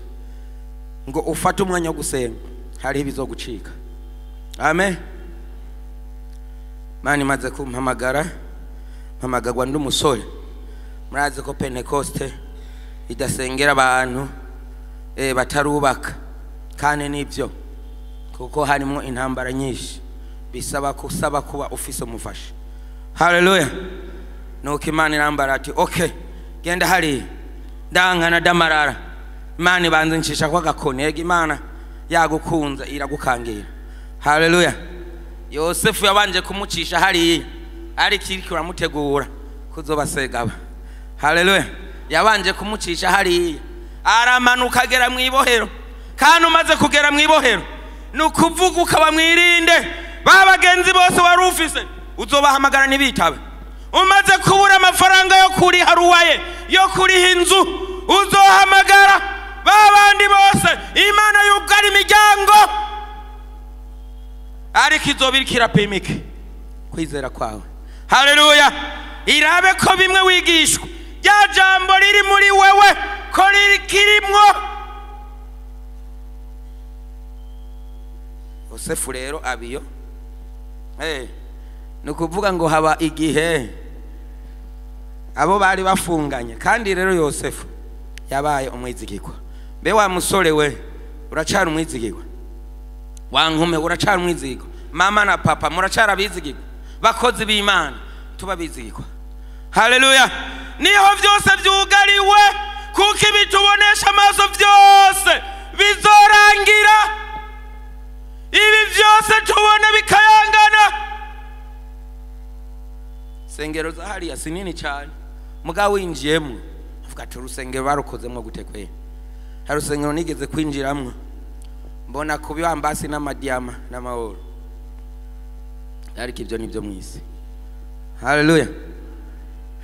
ngo ufate umwanya wo gusenga, hari ibizogucika. Amen. Imana imaze kumpamagara, mpamagagwa ndi umusore. Murazi ko Pentecoste idasengera abantu batarubaka, kandi nibyo, kuko harimo intambara nyinshi bisaba kusaba kuba ufise umufasha. Haleluya. Nuko Imana irambara ati okay, genda hariya. Ndankana damarara. Imana ibanze ncisha kwa gakoni. Ega Imana yagukunze iragukangira. Haleluya. Yosefu yabanje kumucisha hariya, ariko iriko iramutegura kuzobasegaba. Haleluya. Yabanje kumucisha hariya, aramanuka agera mu ibohero. Kandi umaze kugera mu ibohero ni ukuvuga ukaba mwirinde ba bagenzi bose wari ufise uzobahamagara ntibitabe. Umaze kubura amafaranga yo kuriha ruwaye, yo kuriha inzu, uzohamagara ba bandi bose. Imana yugara imiryango, ariko izoba iriko irapimika kwizera kwawe. Haleluya. Irabe ko bimwe wigishwa, rya jambo riri muri wewe ko rikirimwo. Yosefu rero abiyo ni ukuvuga ngo haba igihe abo bari bafunganye. Kandi rero Yosefu yabaye umwizigirwa. Mbe wa musore we, uracara umwizigirwa? Wa nkume, uracara umwizigirwa? Mama na papa muracara abizigirwa? Bakozi b'Imana tuba bizigirwa. Haleluya. Niho byose byugariwe, kuko ibitubonesha amaso byose bizorangira. Ibi byose tubona bikayangana. Sengero za hariya si nini cyane, mugabo winjiyemo avuga ati urusengero barukozemo gute kwe? Hari urusengero nigeze kwinjiramwo mbona ku bibambasi n'amadiyama n'amahoro, ariko ibyo nibyo mu isi. Haleluya.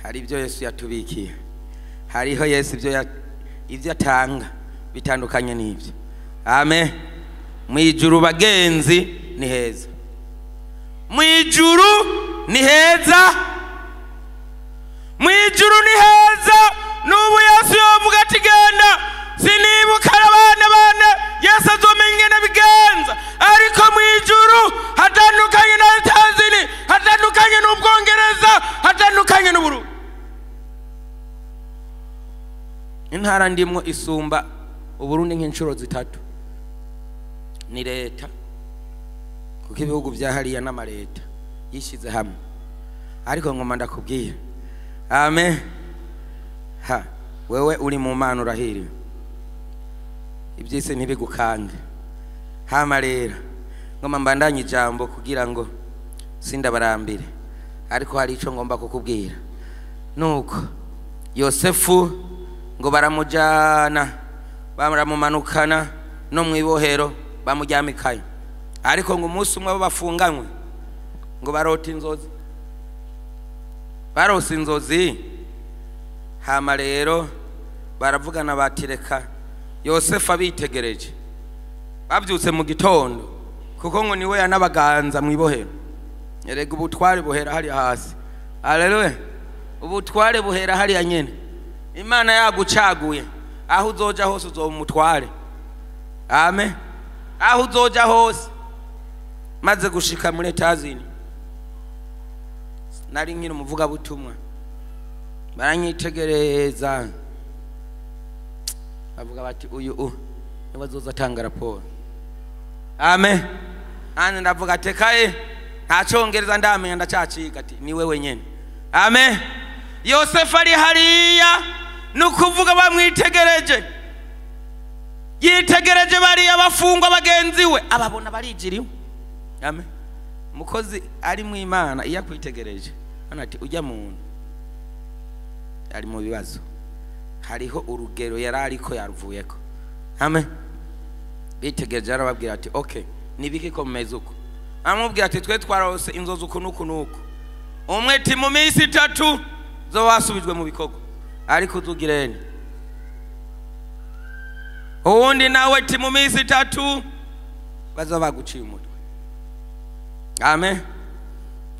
Hari ibyo Yesu yatubikiye, hariho Yesu ibyo atanga bitandukanye n'ibyo. Amen. Mu ijuru bagenzi ni heza, mu ijuru ni heza, mu ijuru ni heza. N'ubu Yesu yovuga ati genda, sinibuka abana bane, Yesu azomenya ingene bigenza. Ariko mu ijuru hatandukanye na Tanzania, hatandukanye n'Ubwongereza, hatandukanye n'Uburundi. Intara ndimwo isumba Uburundi nk'inshuro 3. Ni leta, kuko ibihugu bya hariya n'amareta yishize hamwe. Ariko ngoma ndakubwira, amen. Ha, wewe uri mu Mana urahiriwe, ibyisi ntibigukange. Hama rero ngoma mbandanye ijambo kugira ngo sindabarambire, ariko hari ico ngomba kukubwira. Nuko Yosefu ngo baramujana, baramumanukana no mu ibohero, bamuryamikayo. Ariko ngo umunsi umwe abo bafunganywe ngo barota inzozi, barose inzozi. Hama rero baravugana batireka Yosefu abitegereje. Babyutse mu gitondo, kuko ngo niwe yanabaganza mu ibohero. Erega ubutware buhera hariya hasi. Haleluya. Ubutware buhera hariya nyene. Imana yagucaguye, aho uzoja hose uzoba umutware. Amen. Aho uzoja hose. Maze gushika muri Etazini, nari nkiri umuvuga butumwa, baranyitegereza bavuga bati uyu niwe azoza atanga raporo. Amen. Andi ndavuga ati kaye nta congereza ndamenya, ndacaciga ati ni wewe nyene. Amen. Yosefu ari hariya, ni ukuvuga bamwitegereje, yitegereje bariya bafungwa bagenzi we, ababona barijiriwe. Amen. Mukozi ari mu Imana iyo akwitegereje hano ati ujya muntu ari mu bibazo, hariho urugero yari ariko yaruvuyeko. Amen. Bitegereje arababwira ati okay, nibiki ko mumeze uko? Amubwira ati twe twarose inzozi uku n'uku n'uku. Umwe ati mu minsi 3 zo wasubijwe mu bikorwa, ariko uzugirene. Uwundi nawe ati mu minsi 3 bazoba baguciye umutwe. Amen.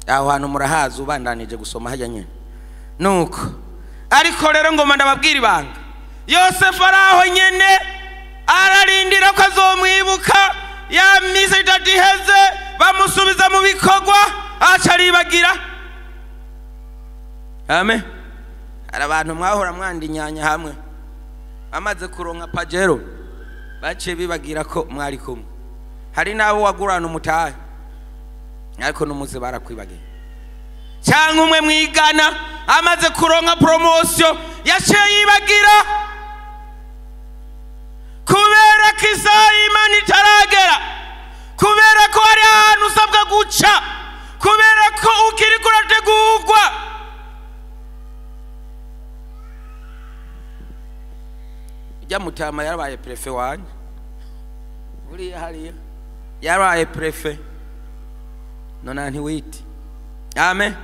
Aho hantu murahazi, ubandanije gusoma hajya nyene. Nuko ariko rero ngoma ndababwira ibanga, Yosefu ari aho nyene ararindira ko azomwibuka. Ya minsi 3 iheze bamusubiza mu bikorwa, aca aribagira. Amen. Hari abantu mwahora mwandinyanya hamwe, amaze kuronka pajero baciye bibagira ko mwari kumwe. Hari n'abo wagurana umutahe ariko n'umuze barakwibagiye. Cyangwa umwe mwigana amaze kuronka promotion yaciye yibagira, kubera ko isaha y'Imana itaragera, kubera ko hari ahantu usabwa guca, kubera ko ukiri kurategurwa. Ujya mutama yarabaye prefe wanje, uriya hariya yarabaye prefe, none ntiwite. Amen.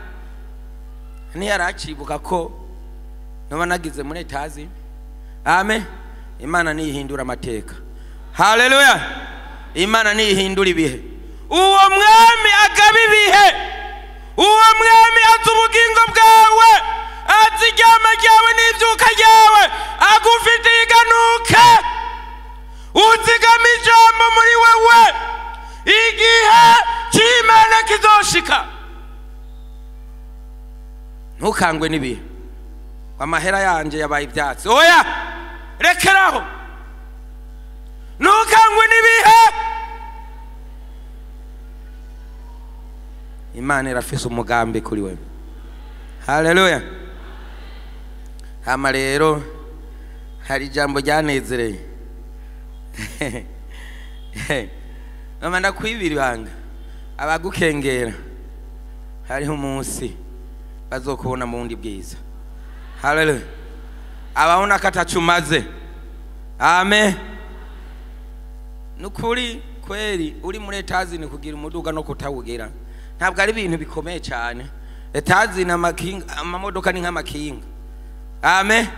Ntiyaracibuka ko noba nagize muri etazi. Amen. Imana niyihindura amateka. Haleluya. Imana niyihindura ibihe. Uwo mwami agaba ibihe, uwo mwami azi ubugingo bwawe, azi iryama ryawe n'ivyuka ryawe, agufitiye iganuke. Uzigama ijambo muri wewe, igihe cy'Imana kizoshika. Ntukangwe n'ibihe, amahera yanje yabaye ibyatsi. Oya, rekeraho. Ntukangwe n'ibihe. Imana irafise umugambi kuri wewe. Haleluya. Hama rero hari ijambo ryanezereye. Mama ndakwibira ibanga, abagukengera hariho umunsi bazokubona mu bundi bwiza. Haleluya. Ababona ko atacumaze. Amen. Nukuri kweri uri muri etazini kugira umuduga no kutawugira ntabwo ari ibintu bikomeye cyane. Etazini amakinga, amamodoka ni nk'amakinga. Amen.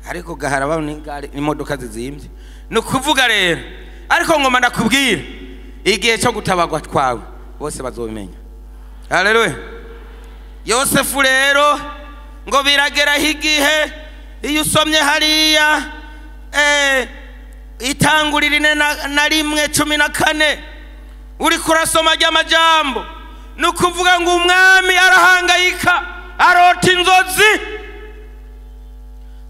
Ariko gahara babona ingare imodoka zizimbye. Nukuvuga rero, ariko ngoma ndakubwira igihe cyo gutabagwa twawe bose bazobimenya. Haleluya. Yosefu rero ngo birageraho igihe, iyo usomye hariya itangurira 4:14 uri kurasoma ry'amajambo, nukuvuga ngo umwami arahangayika, arota inzozi,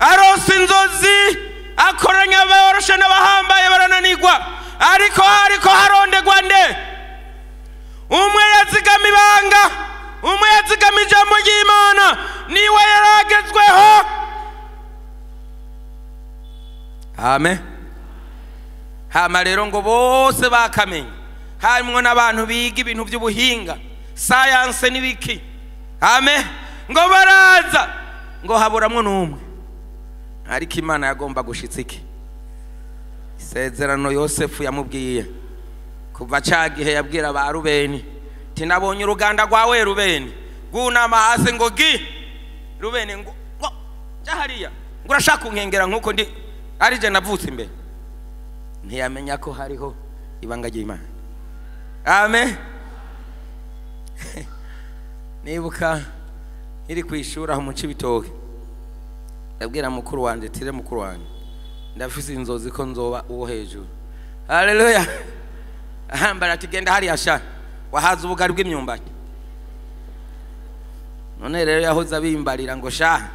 arose inzozi, akoranya aboroshe n'abahambaye barananirwa, ariko harondegwa nde? Umwe yazigama ibanga, umwe yazigama ijambo ry'Imana, niwe yaragezweho. Amen. Hama rero ngo bose bakamenya, harimwo n'abantu biga ibintu by'ubuhinga, science n'ibiki. Amen. Ngo baraza ngo haburamwo n'umwe, ariko Imana yagomba gushitsa iki isezerano Yosefu yamubwiye kuva ca gihe yabwira ba Rubeni ati nabonye uruganda rwawe Rubeni, rwunama hasi ngo gi Rubeni ngo ja hariya, ngo urashaka kunkengera nkuko ndi ari je navutse imbere. Ntiyamenya ko hariho ibanga ry'Imana. Amen. Nibuka iri kwishura aho mu Cibitoke, ndabwira mukuru wanje tire mukuru wanje ndafise inzozi ko nzoba uwo hejuru. Haleluya. Ahambara ati genda hariya sha, wahaza ubugari bw'imyumbati. None rero yahoze abimbarira ngo sha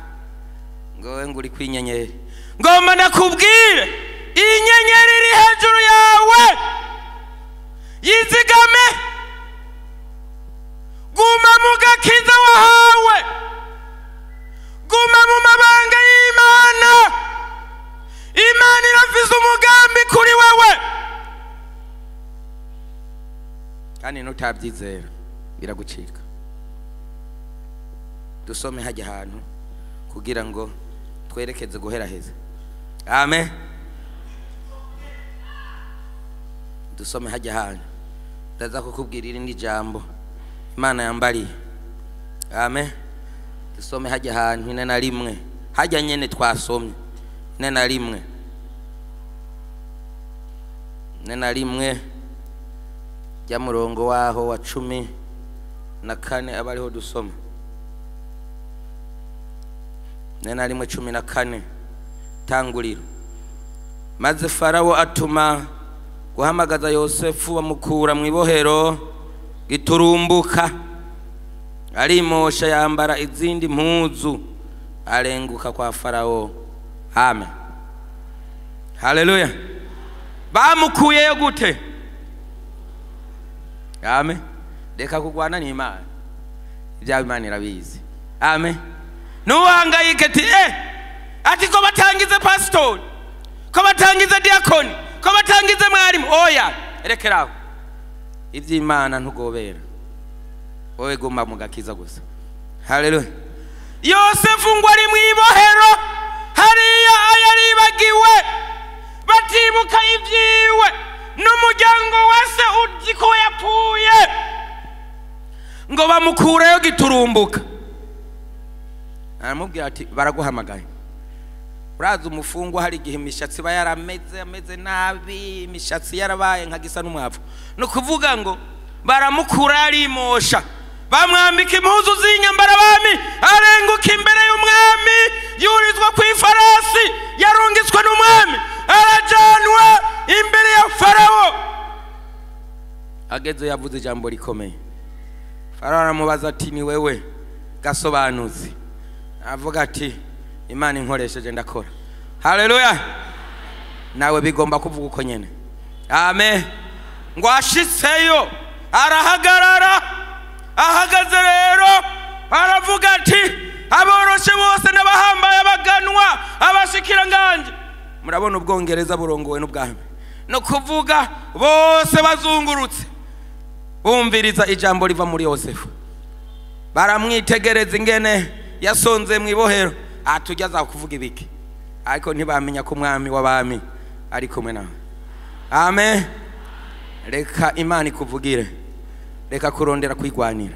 ngo we ngo uri kwinyenyeri. Ngomba ndakubwire inyenyeri iri hejuru yawe yizigame, guma mu gakiza wahawe, Ifise umugambi kuri wewe, kandi nutabyizera biragucika. Dusome hajya ahantu kugira ngo twerekeze guheraheza. Amen. Dusome hajya ahantu, ndaza kukubwira irindi jambo Imana yambariye. Amen. Dusome hajya ahantu 41, hajya nyene twasomye 41, 41 jya murongo waho wa 14 abariho dusoma. 41:14 tanguriro. Maze Farawo atuma guhamagaza Yosefu, bamukura mu ibohero giturumbuka, arimosha yambara izindi mpuzu, arenguka kwa Farawo. Amen. Haleluya. Bamukuyeyo gute? Amen. Reka kugwana n'Imana, ibyawe Imana irabizi. Amen. Nuhangayike ati ati ko batangize pastor, ko batangize diakoni, ko batangize mwarimu. Oya, rekeraho. Iby'Imana ntugobera, wowe guma mu gakiza gusa. Haleluya. Yosefu ngo ari mu ibohero hariya ayaribagiwe, batibuka ibyiwe n'umuryango wese uzi ko yapfuye, ngo bamukureyo giturumbuka. Aramubwira ati baraguhamagaye. Uraza umufungwa hari igihe imishatsi iba yarameze ameze nabi, imishatsi yarabaye nka gisa n'umwavu. No kuvuga ngo baramukura arimosha, bamwambika impuzu z'inyambara abami, arenguka imbere y'umwami, yurizwa ku ifarasi yarungitswe n'umwami, arajanwa imbere ya Farawo. Ageze yavuze ijambo rikomeye. Farawo aramubaza ati ni wewe gasobanuzi? Avuga ati Imana inkoresheje ndakora. Haleluya. Nawe bigomba kuvuga uko nyene. Amen. Ngo ashitseyo arahagarara, ahagaze rero aravuga ati aboroshe bose n'abahambaye abaganwa abashikiranganje. Murabona Ubwongereza burongowe n'ubwami, no kuvuga bose bazungurutse bumviriza ijambo riva muri Yosefu. Baramwitegereza ingene yasonze mu ibohero, atujya kuvuga ibiki, ariko ntibamenya ko umwami w'abami ari kumwe nawe. Amen. Reka Imana ikuvugire, reka kurondera kwigwanira.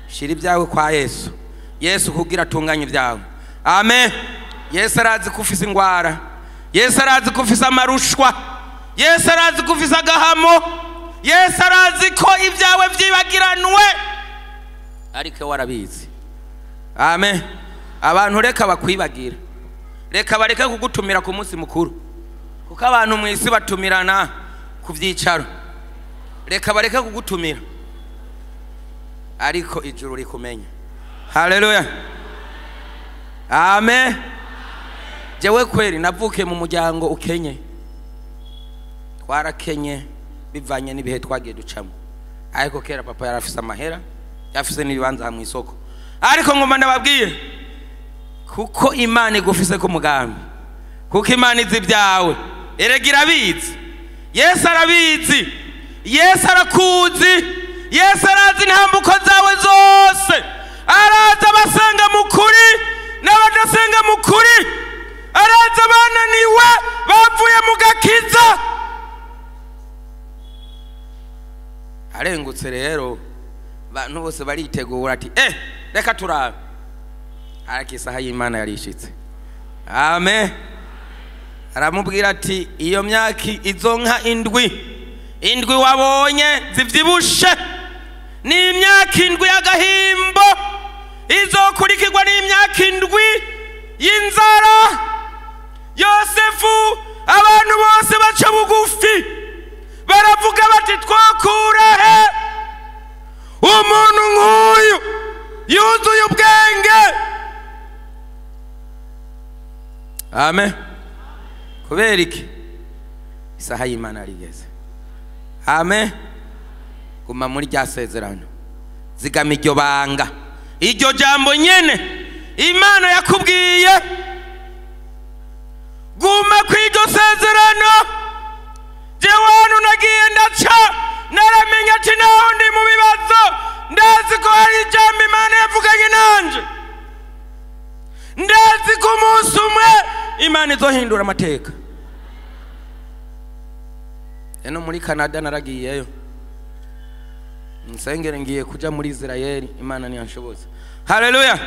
Shira ibyawe kwa Yesu, Yesu kugira atunganye ibyawe. Amen. Yesu arazi ko ufise ingwara, Yesu arazi ko ufise amarushwa, Yesu arazi ko ufise agahamo, Yesu arazi ko ibyawe vyibagiranwe, ariko warabizi. Amen. Abantu reka bakwibagira, reka bareke kugutumira ku munsi mukuru, kuko abantu mu isi batumirana ku vyicaro. Reka bareke kugutumira, ariko ijuru rikumenya. Haleluya. Amen. Jewe kweri navukiye mu muryango ukenye, twarakenye bivanye n'ibihe twagiye ducamo, ariko kera papa yarafise amahera, yarafise n'ibibanza mu isoko. Ariko ngomba ndababwire, kuko Imana igufise ku mugambi, kuko Imana izi ibyawe, erega irabizi. Yesu arabizi, Yesu arakuzi, Yesu arazi intambuko zawe zose, arazi abasenga mu kuri n'abadasenga mu kuri, arazi abananiwe bavuye mu gakiza. Arengutse rero abantu bose baritegura ati reka turabe, ariko isaha y'Imana yarishitse. Amen. Aramubwira ati iyo myaka izo nka indwi wabonye zivyibushe ni imyaka indwi y'agahimbo, izokurikirwa n'imyaka indwi y'inzara. Yosefu abantu bose baca bugufi baravuga bati twakura he umuntu nk'uyu yuzuye ubwenge? Amen. Kubera iki? Isaha y'Imana yarigeze. Amen. Guma muri rya sezerano, zigama iryo banga, iryo jambo nyene Imana yakubwiye. Guma kw'iryo sezerano, Izohindura amateka. Eno muri Canada naragiyeyo. Nsengere ngiye kuja muri Israel, Imana niyanshoboza. Haleluya.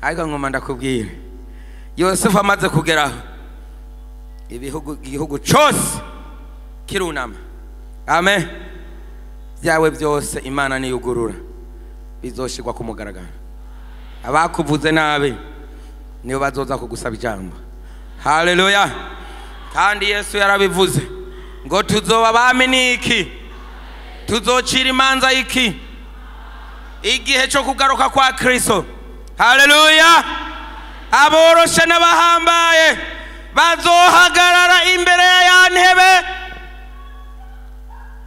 Ariko ngoma ndakubwira, Yosefu amaze kugeraho, igihugu cyose kirunama. Amen. Byawe byose Imana niyugurura bizoshirwa ku mugaragaro. Abakuvuze nabi nibo bazoza kugusaba ijambo. Haleluya. Kandi Yesu yarabivuze ngo tuzoba abami niki, tuzocira imanza iki igihe cyo kugaruka kwa Kristo. Haleluya. Aboroshe n'abahambaye bazohagarara imbere ya ntebe.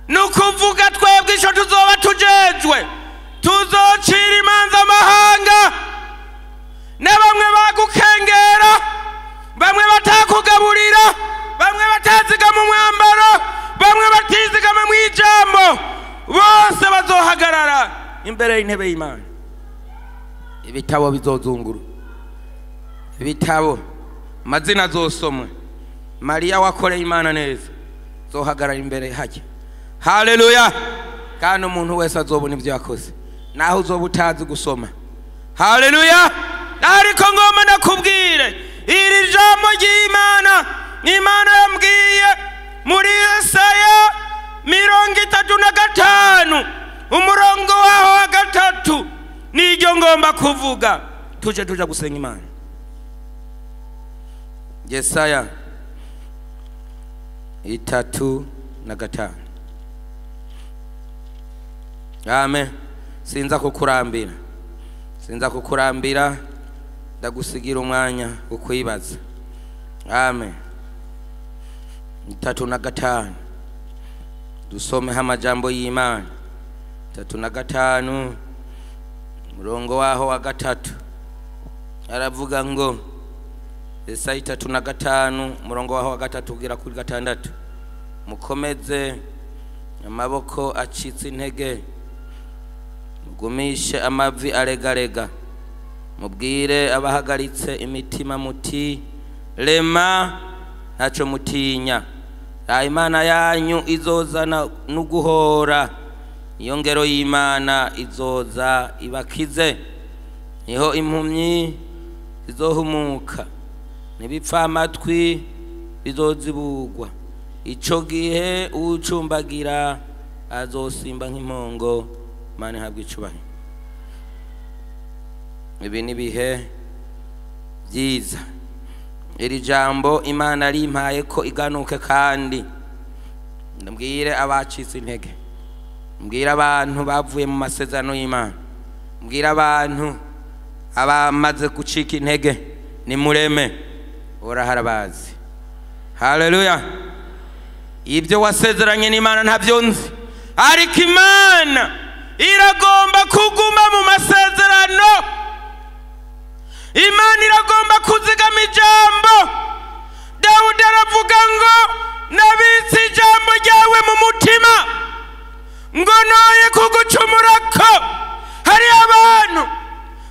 Nukuvuga twebwe ico tuzoba tujejwe, tuzocira imanza amahanga. Na bamwe bagukengera, bamwe batakugaburira, bamwe batazigama umwambaro, bamwe batizigama mu ijambo, bose bazohagarara imbere y'intebe y'Imana. Ibitabo bizozunguru, ibitabo amazina azosomwe. Mariya wakoreye Imana neza zohagarara imbere hajya. Haleluya. Kandi umuntu wese azobona ibyo yakoze, naho uzoba utazi gusoma. Haleluya. Ariko ngomba ndakubwire iri jambo ry'Imana, Imana yambwiye muri Yesaya 35 umurongo waho wa 3, niryo ngomba kuvuga. Tuje tuja gusenga Imana. Yesaya 35. Amen. Sinza kukurambira, sinza kukurambira, ndagusigira umwanya ukwibaza. Amen. 35. Dusome amajambo y'Imana. 35 murongo waho wa 3. Aravuga ngo Yesaya 35 murongo waho wa 3 kugera kuri 6. Mukomeze amaboko acitse intege, mugumishe amavi aregarega, mubwire abahagaritse imitima muti rema ntacyo mutinya, Imana yanyu izozana n'uguhora, iyo ngero y'Imana izoza ibakize. Niho impumyi zizohumuka, n'ibipfamatwi bizozibugwa. Ico gihe ucumbagira azosimba nk'impongo. Imana ihabwe icubahiro. Ibi ni ibihe byiza. Iri jambo Imana rimpaye ko iganuke, kandi ndabwire abacitse intege, mbwire abantu bavuye mu masezerano y'Imana, mbwire abantu abamaze gucika intege, ni mureme uraharabazi. Haleluya. Ibyo wasezeranye n'Imana ntabyo nzi, ariko Imana iragomba kuguma mu masezerano. Imana iragomba kuzigama ijambo. Dawudi aravuga ngo nabitse ijambo ryawe mu mutima ngo noye kugucumurako. Hari abantu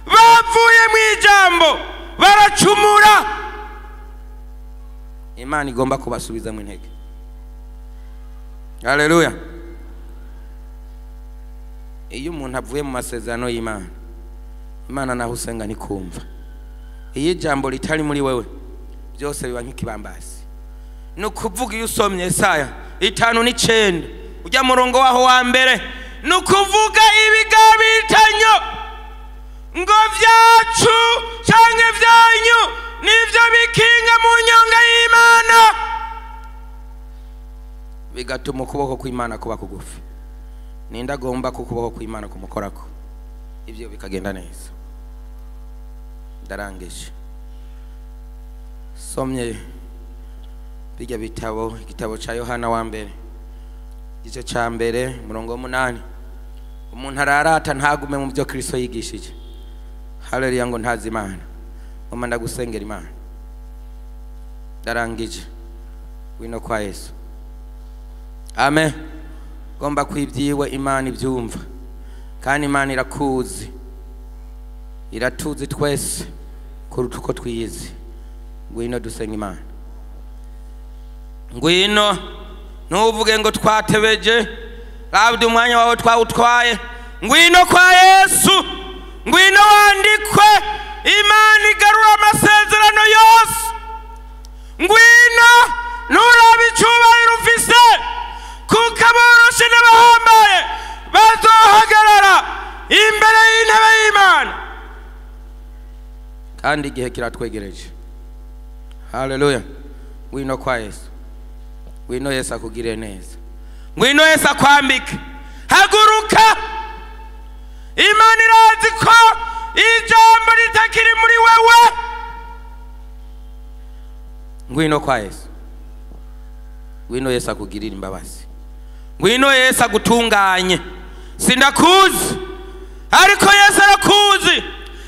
bavuye mu ijambo baracumura. Imana igomba kubasubiza mu intege. Haleluya. Iyo umuntu avuye mu masezerano y'Imana, Imana naho usenga ntikumva. Iyo ijambo ritari muri wewe, byose biba nk'ikibambasi. Ni ukuvuga iyo usomye Yesaya 5:9 ujya murongo waho wa mbere, ni ukuvuga ibigabitanyo ngo vyacu canke vyanyu nivyo bikinga mu nyonga y'Imana, bigatuma ukuboko kw'Imana kuba kugufi. Ninda agomba ko ukuboko kw'Imana kumukorako, ibyo bikagenda neza. Ndarangije. Somye bijya bitabo, igitabo ca Yohana wa mbere igice ca mbere umurongo wa 8. Umuntu ararata ntagume mu byo Kristo yigishije. Haleluya. Ngo ntazi Imana, ngoma ndagusengera Imana. Ndarangije. Wino kwa Yesu. Amen. Gomba kwibyiwe Imana ibyumva, kandi Imana irakuzi, iratuzi twese kuruta uko twiyizi. Ngwino dusenga Imana, ngwino, ntuvuge ngo twatebeje, rabdi umwanya wawe twawutwaye. Ngwino kwa Yesu, ngwino wandikwe, Imana igarura amasezerano yose. Ngwino nurabe icyubahiro ufise, kuko aboroshe n'abahambaye bazohagarara imbere y'intebe y'Imana. Kandi igihe kiratwegereje. Haleluya. Ngwino kwa Yesu, ngwino Yesu akugirire neza, ngwino Yesu akwambike. Haguruka, Imana irazi ko ijambo ritakiri muri wewe. Ngwino kwa Yesu, ngwino Yesu akugirire imbabazi, ngwino Yesu agutunganye. Sindakuzi, ariko Yesu arakuzi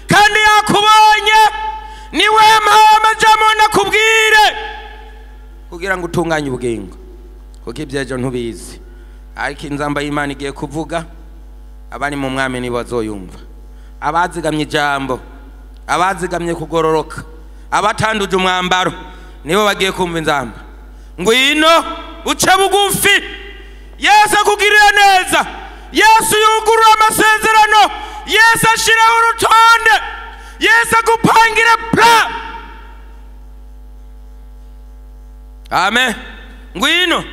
kandi yakubonye. Niwe yampaye amajambo nakubwire kugira ngo utunganye ubugingo, kuko ibyejo ntubizi. Ariko inzamba y'Imana igiye kuvuga, abari mu mwami nibo bazoyumva. Abazigamye ijambo, abazigamye kugororoka, abatanduje umwambaro, nibo bagiye kumva inzamba. Ngwino uce bugufi, Yesu akugirira neza. Yesu yugurura amasezerano, Yesu ashiraho urutonde, Yesu akupangire plan. Amen. Ngwino,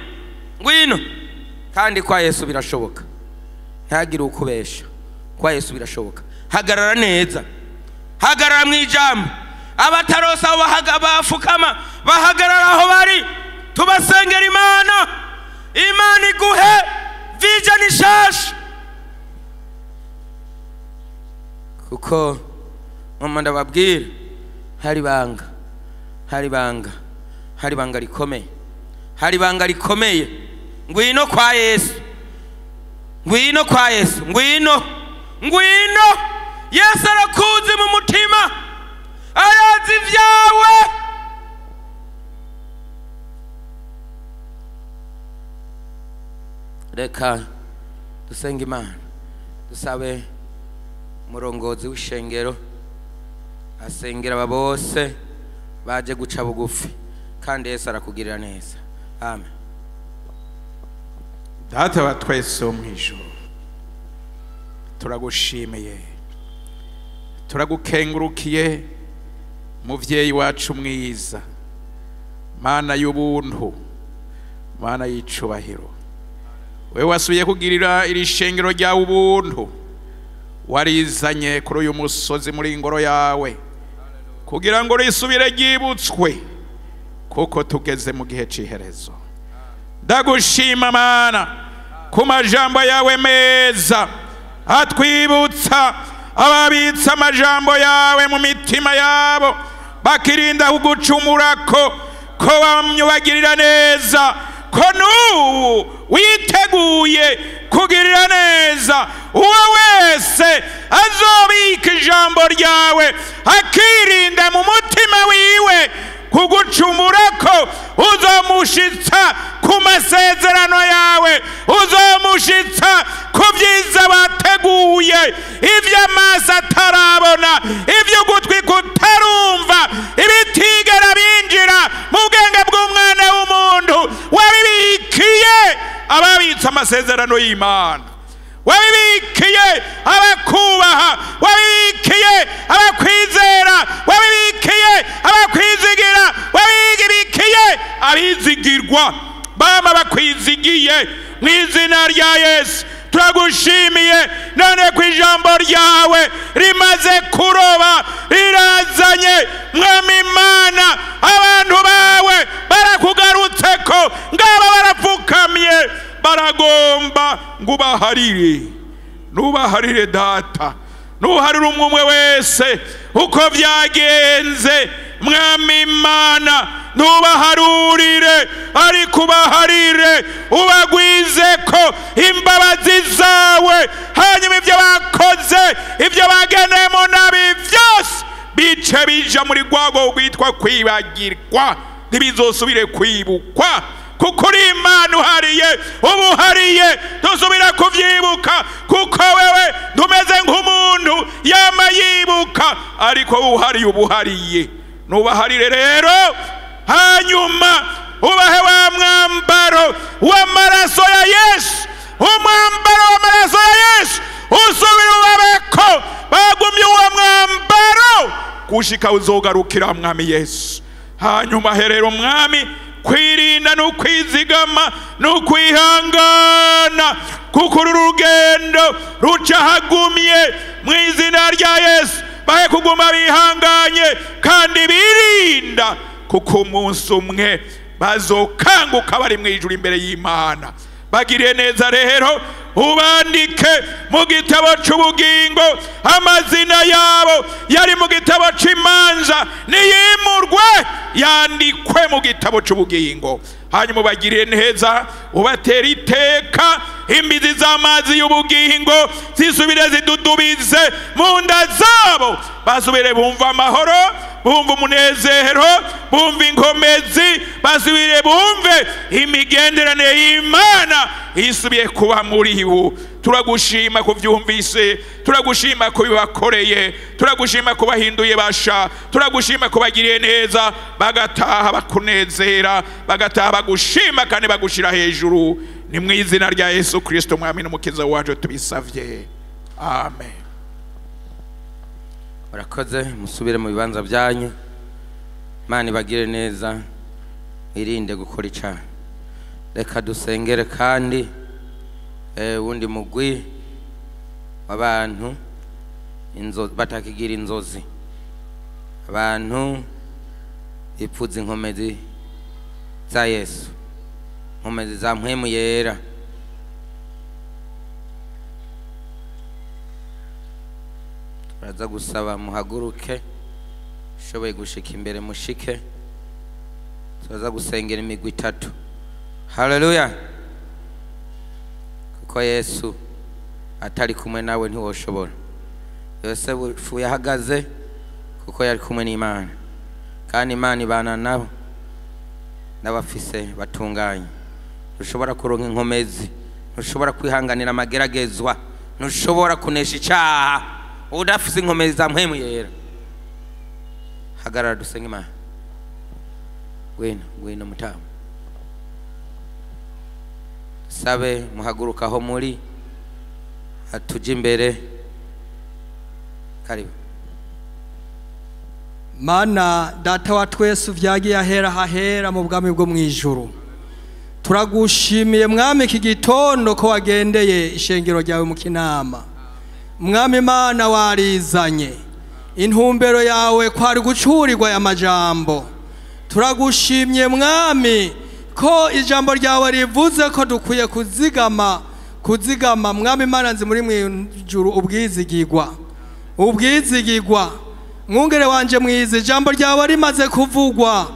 ngwino. Kandi kwa Yesu birashoboka, ntagire ukubesha. Kwa Yesu birashoboka. Hagarara neza, hagarara mu ijambo. Abatarosa bafukama bahagarara aho bari, tubasengera Imana. Imana iguhe vision nshasha, kuko mama ndababwira hari banga, hari banga, hari banga rikomeye, hari banga rikomeye. Ngwino kwa Yesu, ngwino kwa Yesu, ngwino, ngwino. Yesu arakuzi mu mutima, arazi ibyawe. Reka dusenge Imana, dusabe umurongozi w'ishengero asengera aba bose baje guca bugufi, kandi Yesu arakugirira neza. Amen. Data wa twese wo mu ijuru, turagushimiye, turagukengurukiye, muvyeyi wacu mwiza, Mana y'ubuntu, Mana y'icubahiro. Wewe wasubiye kugirira iri shengero ryawe ubuntu, warizanye kuri uyu musozi muri ingoro yawe, kugira ngo risubire ryibutswe, kuko tugeze mu gihe c'iherezo. Ndagushima Mana ku majambo yawe meza atwibutsa ababitsa amajambo yawe mu mitima yabo, bakirinda kugucumurako, ko wamyubagirira neza, ko n'ubu witeguye kugirira neza uwo wese azobika ijambo ryawe, akirinda mu mutima wiwe kugucumurako. Uzomushitsa ku masezerano yawe, uzomushitsa ku byiza wateguye, ibyo amaso atarabona, ibyo ugutwi kutarumva, ibitigera binjira mu bwenge bw'umwana w'umuntu, wabibikiye ababitse amasezerano y'Imana, wabibikiye abakubaha, wabibikiye abakwizera, wabibikiye abakwizigira, wabibikiye abizigirwa bama bakwizigiye. Mu izina rya Yesu turagushimiye none ku ijambo ryawe rimaze kuroba, rirazanye Mwami Imana, abantu bawe barakugarutseko, ngaba barapfukamye, baragomba ngo ubaharire. Nubaharire Data, nuharire umwe wese uko byagenze. Mwami Imana, ntubaharurire, ariko ubaharire, ubagwize ko imbabazi zawe, hanyuma ibyo bakoze, ibyo bageneyemo nabi byose bice bija muri rwago rwitwa kwibagirwa, ntibizosubire kwibukwa, kuko uri Imana uhariye, ubuhariye, ntuzubira kuvyibuka, kuko wewe ntumeze nk'umuntu yama yibuka, ariko uhariye ubuhariye. Nubaharire rero, hanyuma ubahe wa mwambaro w'amaraso ya Yesu, umwambaro w'amaraso ya Yesu usubire ubabeko, bagumye uwo mwambaro gushika uzogarukira mwami Yesu. Hanyuma herero mwami kwirinda no kwizigama no kwihangana, kuko uru rugendo ruca hagumye. Mu izina rya Yesu bahe kuguma bihanganye kandi birinda, kuko umunsi umwe bazokanguka bari mu ijuru imbere y'Imana. Bagiriye neza rero, ubandike mu gitabo c'ubugingo, amazina yabo yari mu gitabo c'imanza niyimurwe yandikwe mu gitabo c'ubugingo. Hanyuma ubagiriye neza, ubatera iteka, imbizi z'amazi y'ubugingo zisubire zidudubize mu nda zabo, basubire bumva amahoro, bumva umunezero, bumva inkomezi, basubire bumve imigenderanire y'Imana isubiye kuba muri bo. Turagushima kuvyumvise, turagushima kubibakoreye, turagushima kubahinduye basha, turagushima kubagiriye neza, bagataha bakunezera, bagataha bagushima kandi bagushira hejuru. Ni mu izina rya Yesu Kristo mwami n'umukiza wacu tubisavye, amen. Murakoze, musubire mu bibanza byanyu. Imana ibagire neza, irinde gukora icaha. Reka dusengere kandi wundi mugwi w'abantu batakigira inzozi, abantu ipfuza inkomezi za Yesu, inkomezi za mpwemu yera. Turaza gusaba muhaguruke, ushoboye gushika imbere mushike. Turaza gusengera imigwi itatu. Haleluya. Kuko Yesu atari kumwe nawe ntiwoshobora. Yosefu yahagaze kuko yari kumwe n'Imana, kandi Imana ibana nabo n'abafise batunganye. Ntushobora kuronka inkomezi, ntushobora kwihanganira amageragezwa, ntushobora kunesha icaha udafise inkomezi za mpwemu yera. Hagarara dusenge Imana. Ngwino, ngwino mutamu. Sabe muhaguruka aho muri, atuje imbere. Karibu. Mana data wa twese uvyagiye ahera hahera mu bwami bwo mwijuru, turagushimiye mwami iki gitondo ko wagendeye ishengero ryawe mu Kinama. Mwami Mana warizanye intumbero yawe kwari gucurirwa aya majambo. Turagushimye mwami ko ijambo ryawe rivuze ko dukwiye kuzigama, kuzigama. Mwami Mana nzi muri mwijuru ubwizigirwa, ubwizigirwa. Mwungere wanje mwiza, ijambo ryawe rimaze kuvugwa,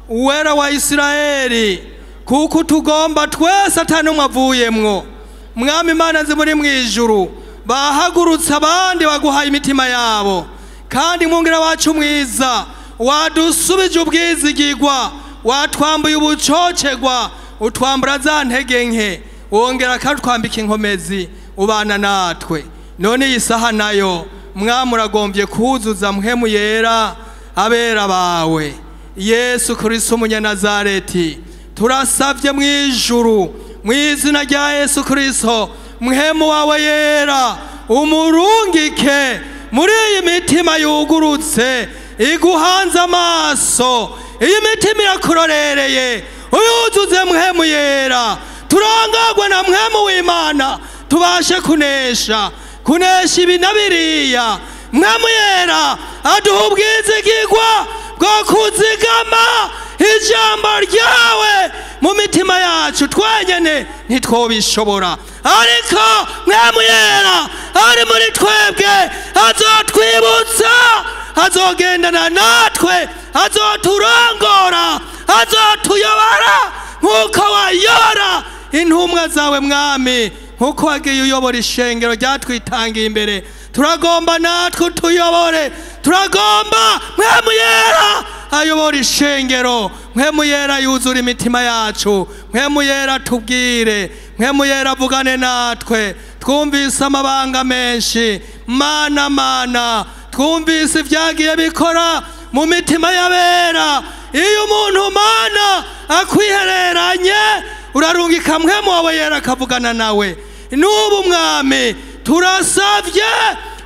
uwera wa Isirayeli, kuko tugomba twese atanumwe avuyemwo. Mwami Mana nzi muri mwijuru bahagurutse abandi baguhaye imitima yabo, kandi mwungere wacu mwiza wadusubije ubwizigirwa, watwambuye ubucocegwa, utwambura za ntege nke, wongera akatwambika inkomezi, ubana natwe. None iyi saha nayo mwami uragombye kuzuza mpwemu yera abera bawe. Yesu Kristo umunyanazareti, turasavye mwijuru mu izina rya Yesu Kristo, mpwemu wawe yera umurungike muri iyi mitima yugurutse iguhanze amaso. Iyi mitima irakurorereye, uyuzuze mpwemu yera, turangagwe na mpwemu w'Imana, tubashe kunesha, kunesha ibi na biriya. Mpwemu yera aduha ubwizigirwa bwo kuzigama ijambo ryawe mu mitima yacu. Twenyene ntitwobishobora, ariko mpwemu yera ari muri twebwe, azotwibutsa, azogendana natwe, azoturongora, azotuyobora nk'uko wayobora intumwa zawe mwami, nk'uko wagiye uyobora ishengero ryatwitangiye imbere. Turagomba natwe utuyobore, turagomba mpwemu yera ayobora ishengero, mpwemu yera yuzura imitima yacu, mpwemu yera tubwire, mpwemu yera avugane natwe. Twumvise amabanga menshi Mana, Mana, twumvise ibyagiye bikora mu mitima y'abera. Iyo umuntu Mana akwihereranye, urarungika Mpwemu wawe Yera akavugana nawe. N'ubu Mwami turasavye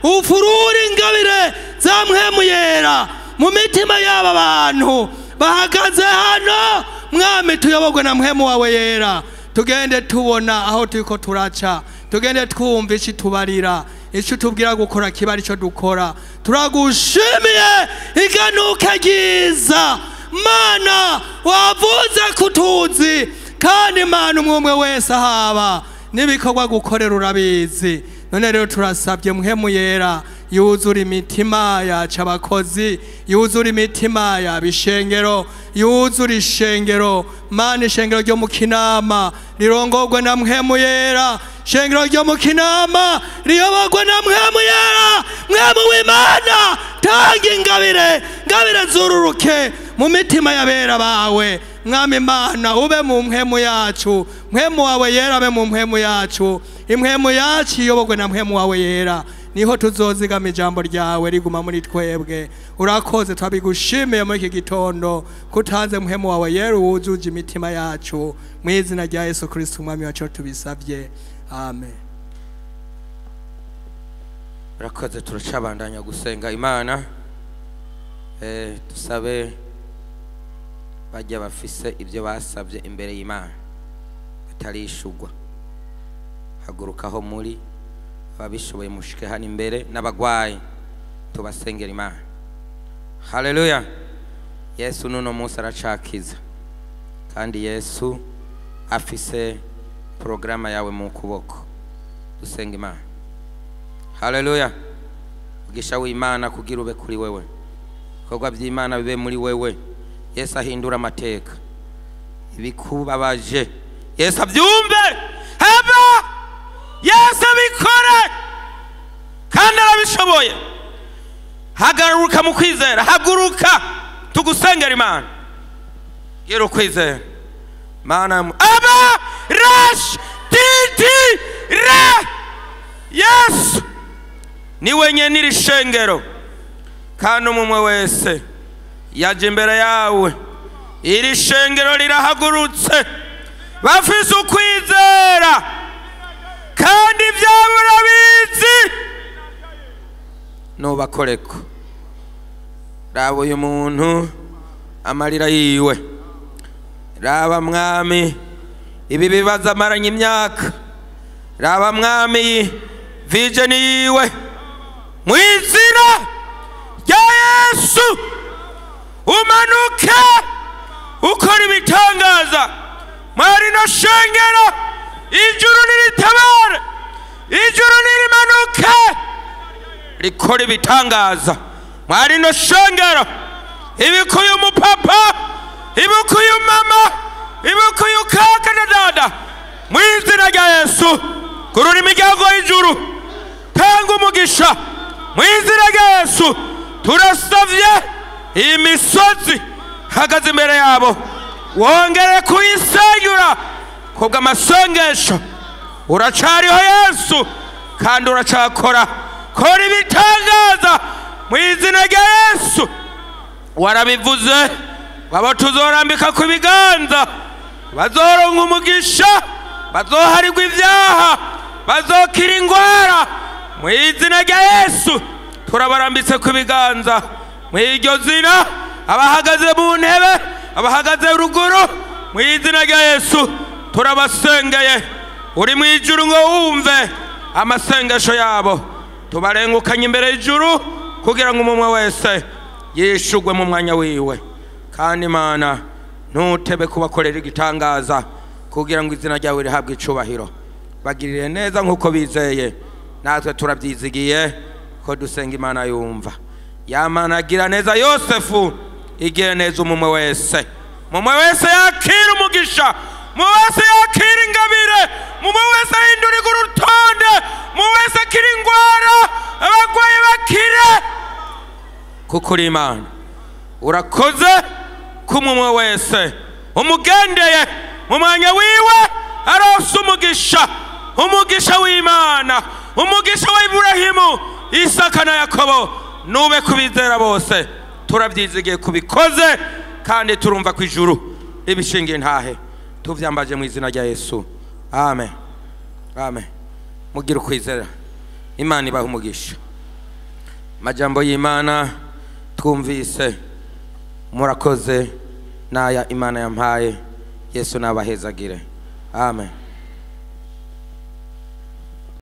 ufurure ingabire za Mpwemu Yera mu mitima y'aba bantu bahagaze hano. Mwami, tuyoborwe na Mpwemu wawe Yera, tugende tubona aho turiko turaca, tugende twumva ico tubarira, ico tubwira gukora kiba arico dukora. Turagushimiye iganuka ryiza Mana wavuze kutuzi, kandi Mana umwe wese ahaba n'ibikorwa gukorera urabizi. None rero turasabye Mpwemu Yera yuzura imitima yacu abakozi, yuzura imitima y'abishengero, yuzura ishengero Mana. Ishengero ryo mu Kinama rirongorwe na Mpwemu Yera, ishengero ryo mu Kinama riyoborwe na Mpwemu Yera. Mpwemu w'Imana, tanga ingabire, ngabire zururuke mu mitima y'abera bawe. Mwami Mana, ube mu mpwemu yacu, Mpwemu wawe Yera abe mu mpwemu yacu, impwemu yacu iyoborwe na Mpwemu wawe Yera, niho tuzozigama ijambo ryawe riguma muri twebwe. Urakoze, twabigushimiye muri iki gitondo kutanze Mpwemu wawe Yera wuzuje imitima yacu. Mu izina rya Yesu Kristo Umwami wacu tubisabye, amen. Urakoze. Turacabandanya gusenga Imana. Dusabe bajya bafise ibyo basabye imbere y'Imana batarishugwa, hagurukaho muri ababishoboye mushike hano imbere, n'abagwayi tubasengera Imana. Haleluya! Yesu nuno munsi aracakiza, kandi Yesu afise porogaramu yawe mu kuboko. Dusenga Imana. Haleluya! Umugisha w'Imana kugira ube kuri wewe, ibikorwa by'Imana bibe muri wewe. Yesu ahindura amateka, ibikubabaje Yesu abyumve, haba Yesu abikore, kandi arabishoboye. Hagaruka mu kwizera, haguruka tugusengera Imana. Gira ukwizera Mana aba rash titi re. Yesu ni wenyene iri shengero, kandi umwe wese yaje imbere yawe. Iri shengero rirahagurutse, bafise ukwizera, kandi ibyabo urabizi, nubakoreko. Raba uyu muntu amarira yiwe, raba Mwami ibi bibazo amaranye imyaka, raba Mwami vision yiwe. Mu izina rya Yesu umanuke ukora ibitangaza mwari no shengero. Ijuru niritabare, ijuru nirimanuke rikora ibitangaza mwari no shengero. Ibikuye umupapa, ibikuye umama, ibikuye ukaka na dada, mu izina rya Yesu kurura imiryango y'ijuru, tanga umugisha mu izina rya Yesu. Turasavye iyi misozi hagaze imbere yabo, wongere kuyisenyura kubw'amasengesho. Uracariho Yesu, kandi uracakora. Kora ibitangaza mu izina rya Yesu. Warabivuze babo tuzorambika ku biganza bazoronka umugisha, bazoharirwa ibyaha, bazokira ingwara. Mu izina rya Yesu turabarambitse ku biganza mu iryo zina, abahagaze mu ntebe, abahagaze ruguru, mu izina rya Yesu turabasengeye. Uri mu ijuru ngo wumve amasengesho yabo, tubarengukanye imbere y'ijuru kugira ngo umwe wese yishugwe mu mwanya wiwe. Kandi Imana ntutebe kubakorera igitangaza kugira ngo izina ryawe rihabwe icubahiro. Bagirire neza nk'uko bizeye, natwe turabyizigiye ko dusenga Imana yumva. Yamana agira neza Yosefu, igira neza umwe wese. Mumwe wese yakira umugisha, mumwe wese yakira ingabire, mumwe wese ahindura urutonde, mumwe wese akira ingwara, abagwayi bakire, kuko uri Imana. Urakoze kumumwe wese umugendeye mu mwanya wiwe arose umugisha, umugisha w'Imana, umugisha wa Iburahimu, Isaka na Yakobo, nube kubizera bose. Turabyizigiye kubikoze kandi turumva ku ijuru ibishingiye ntahe. Tuvyambaje mu izina rya Yesu, amen, amen. Mugire ukwizera, Imana ibahe umugisha. Amajambo y'Imana twumvise, murakoze. N'aya Imana yampaye, Yesu nabahezagire, amen.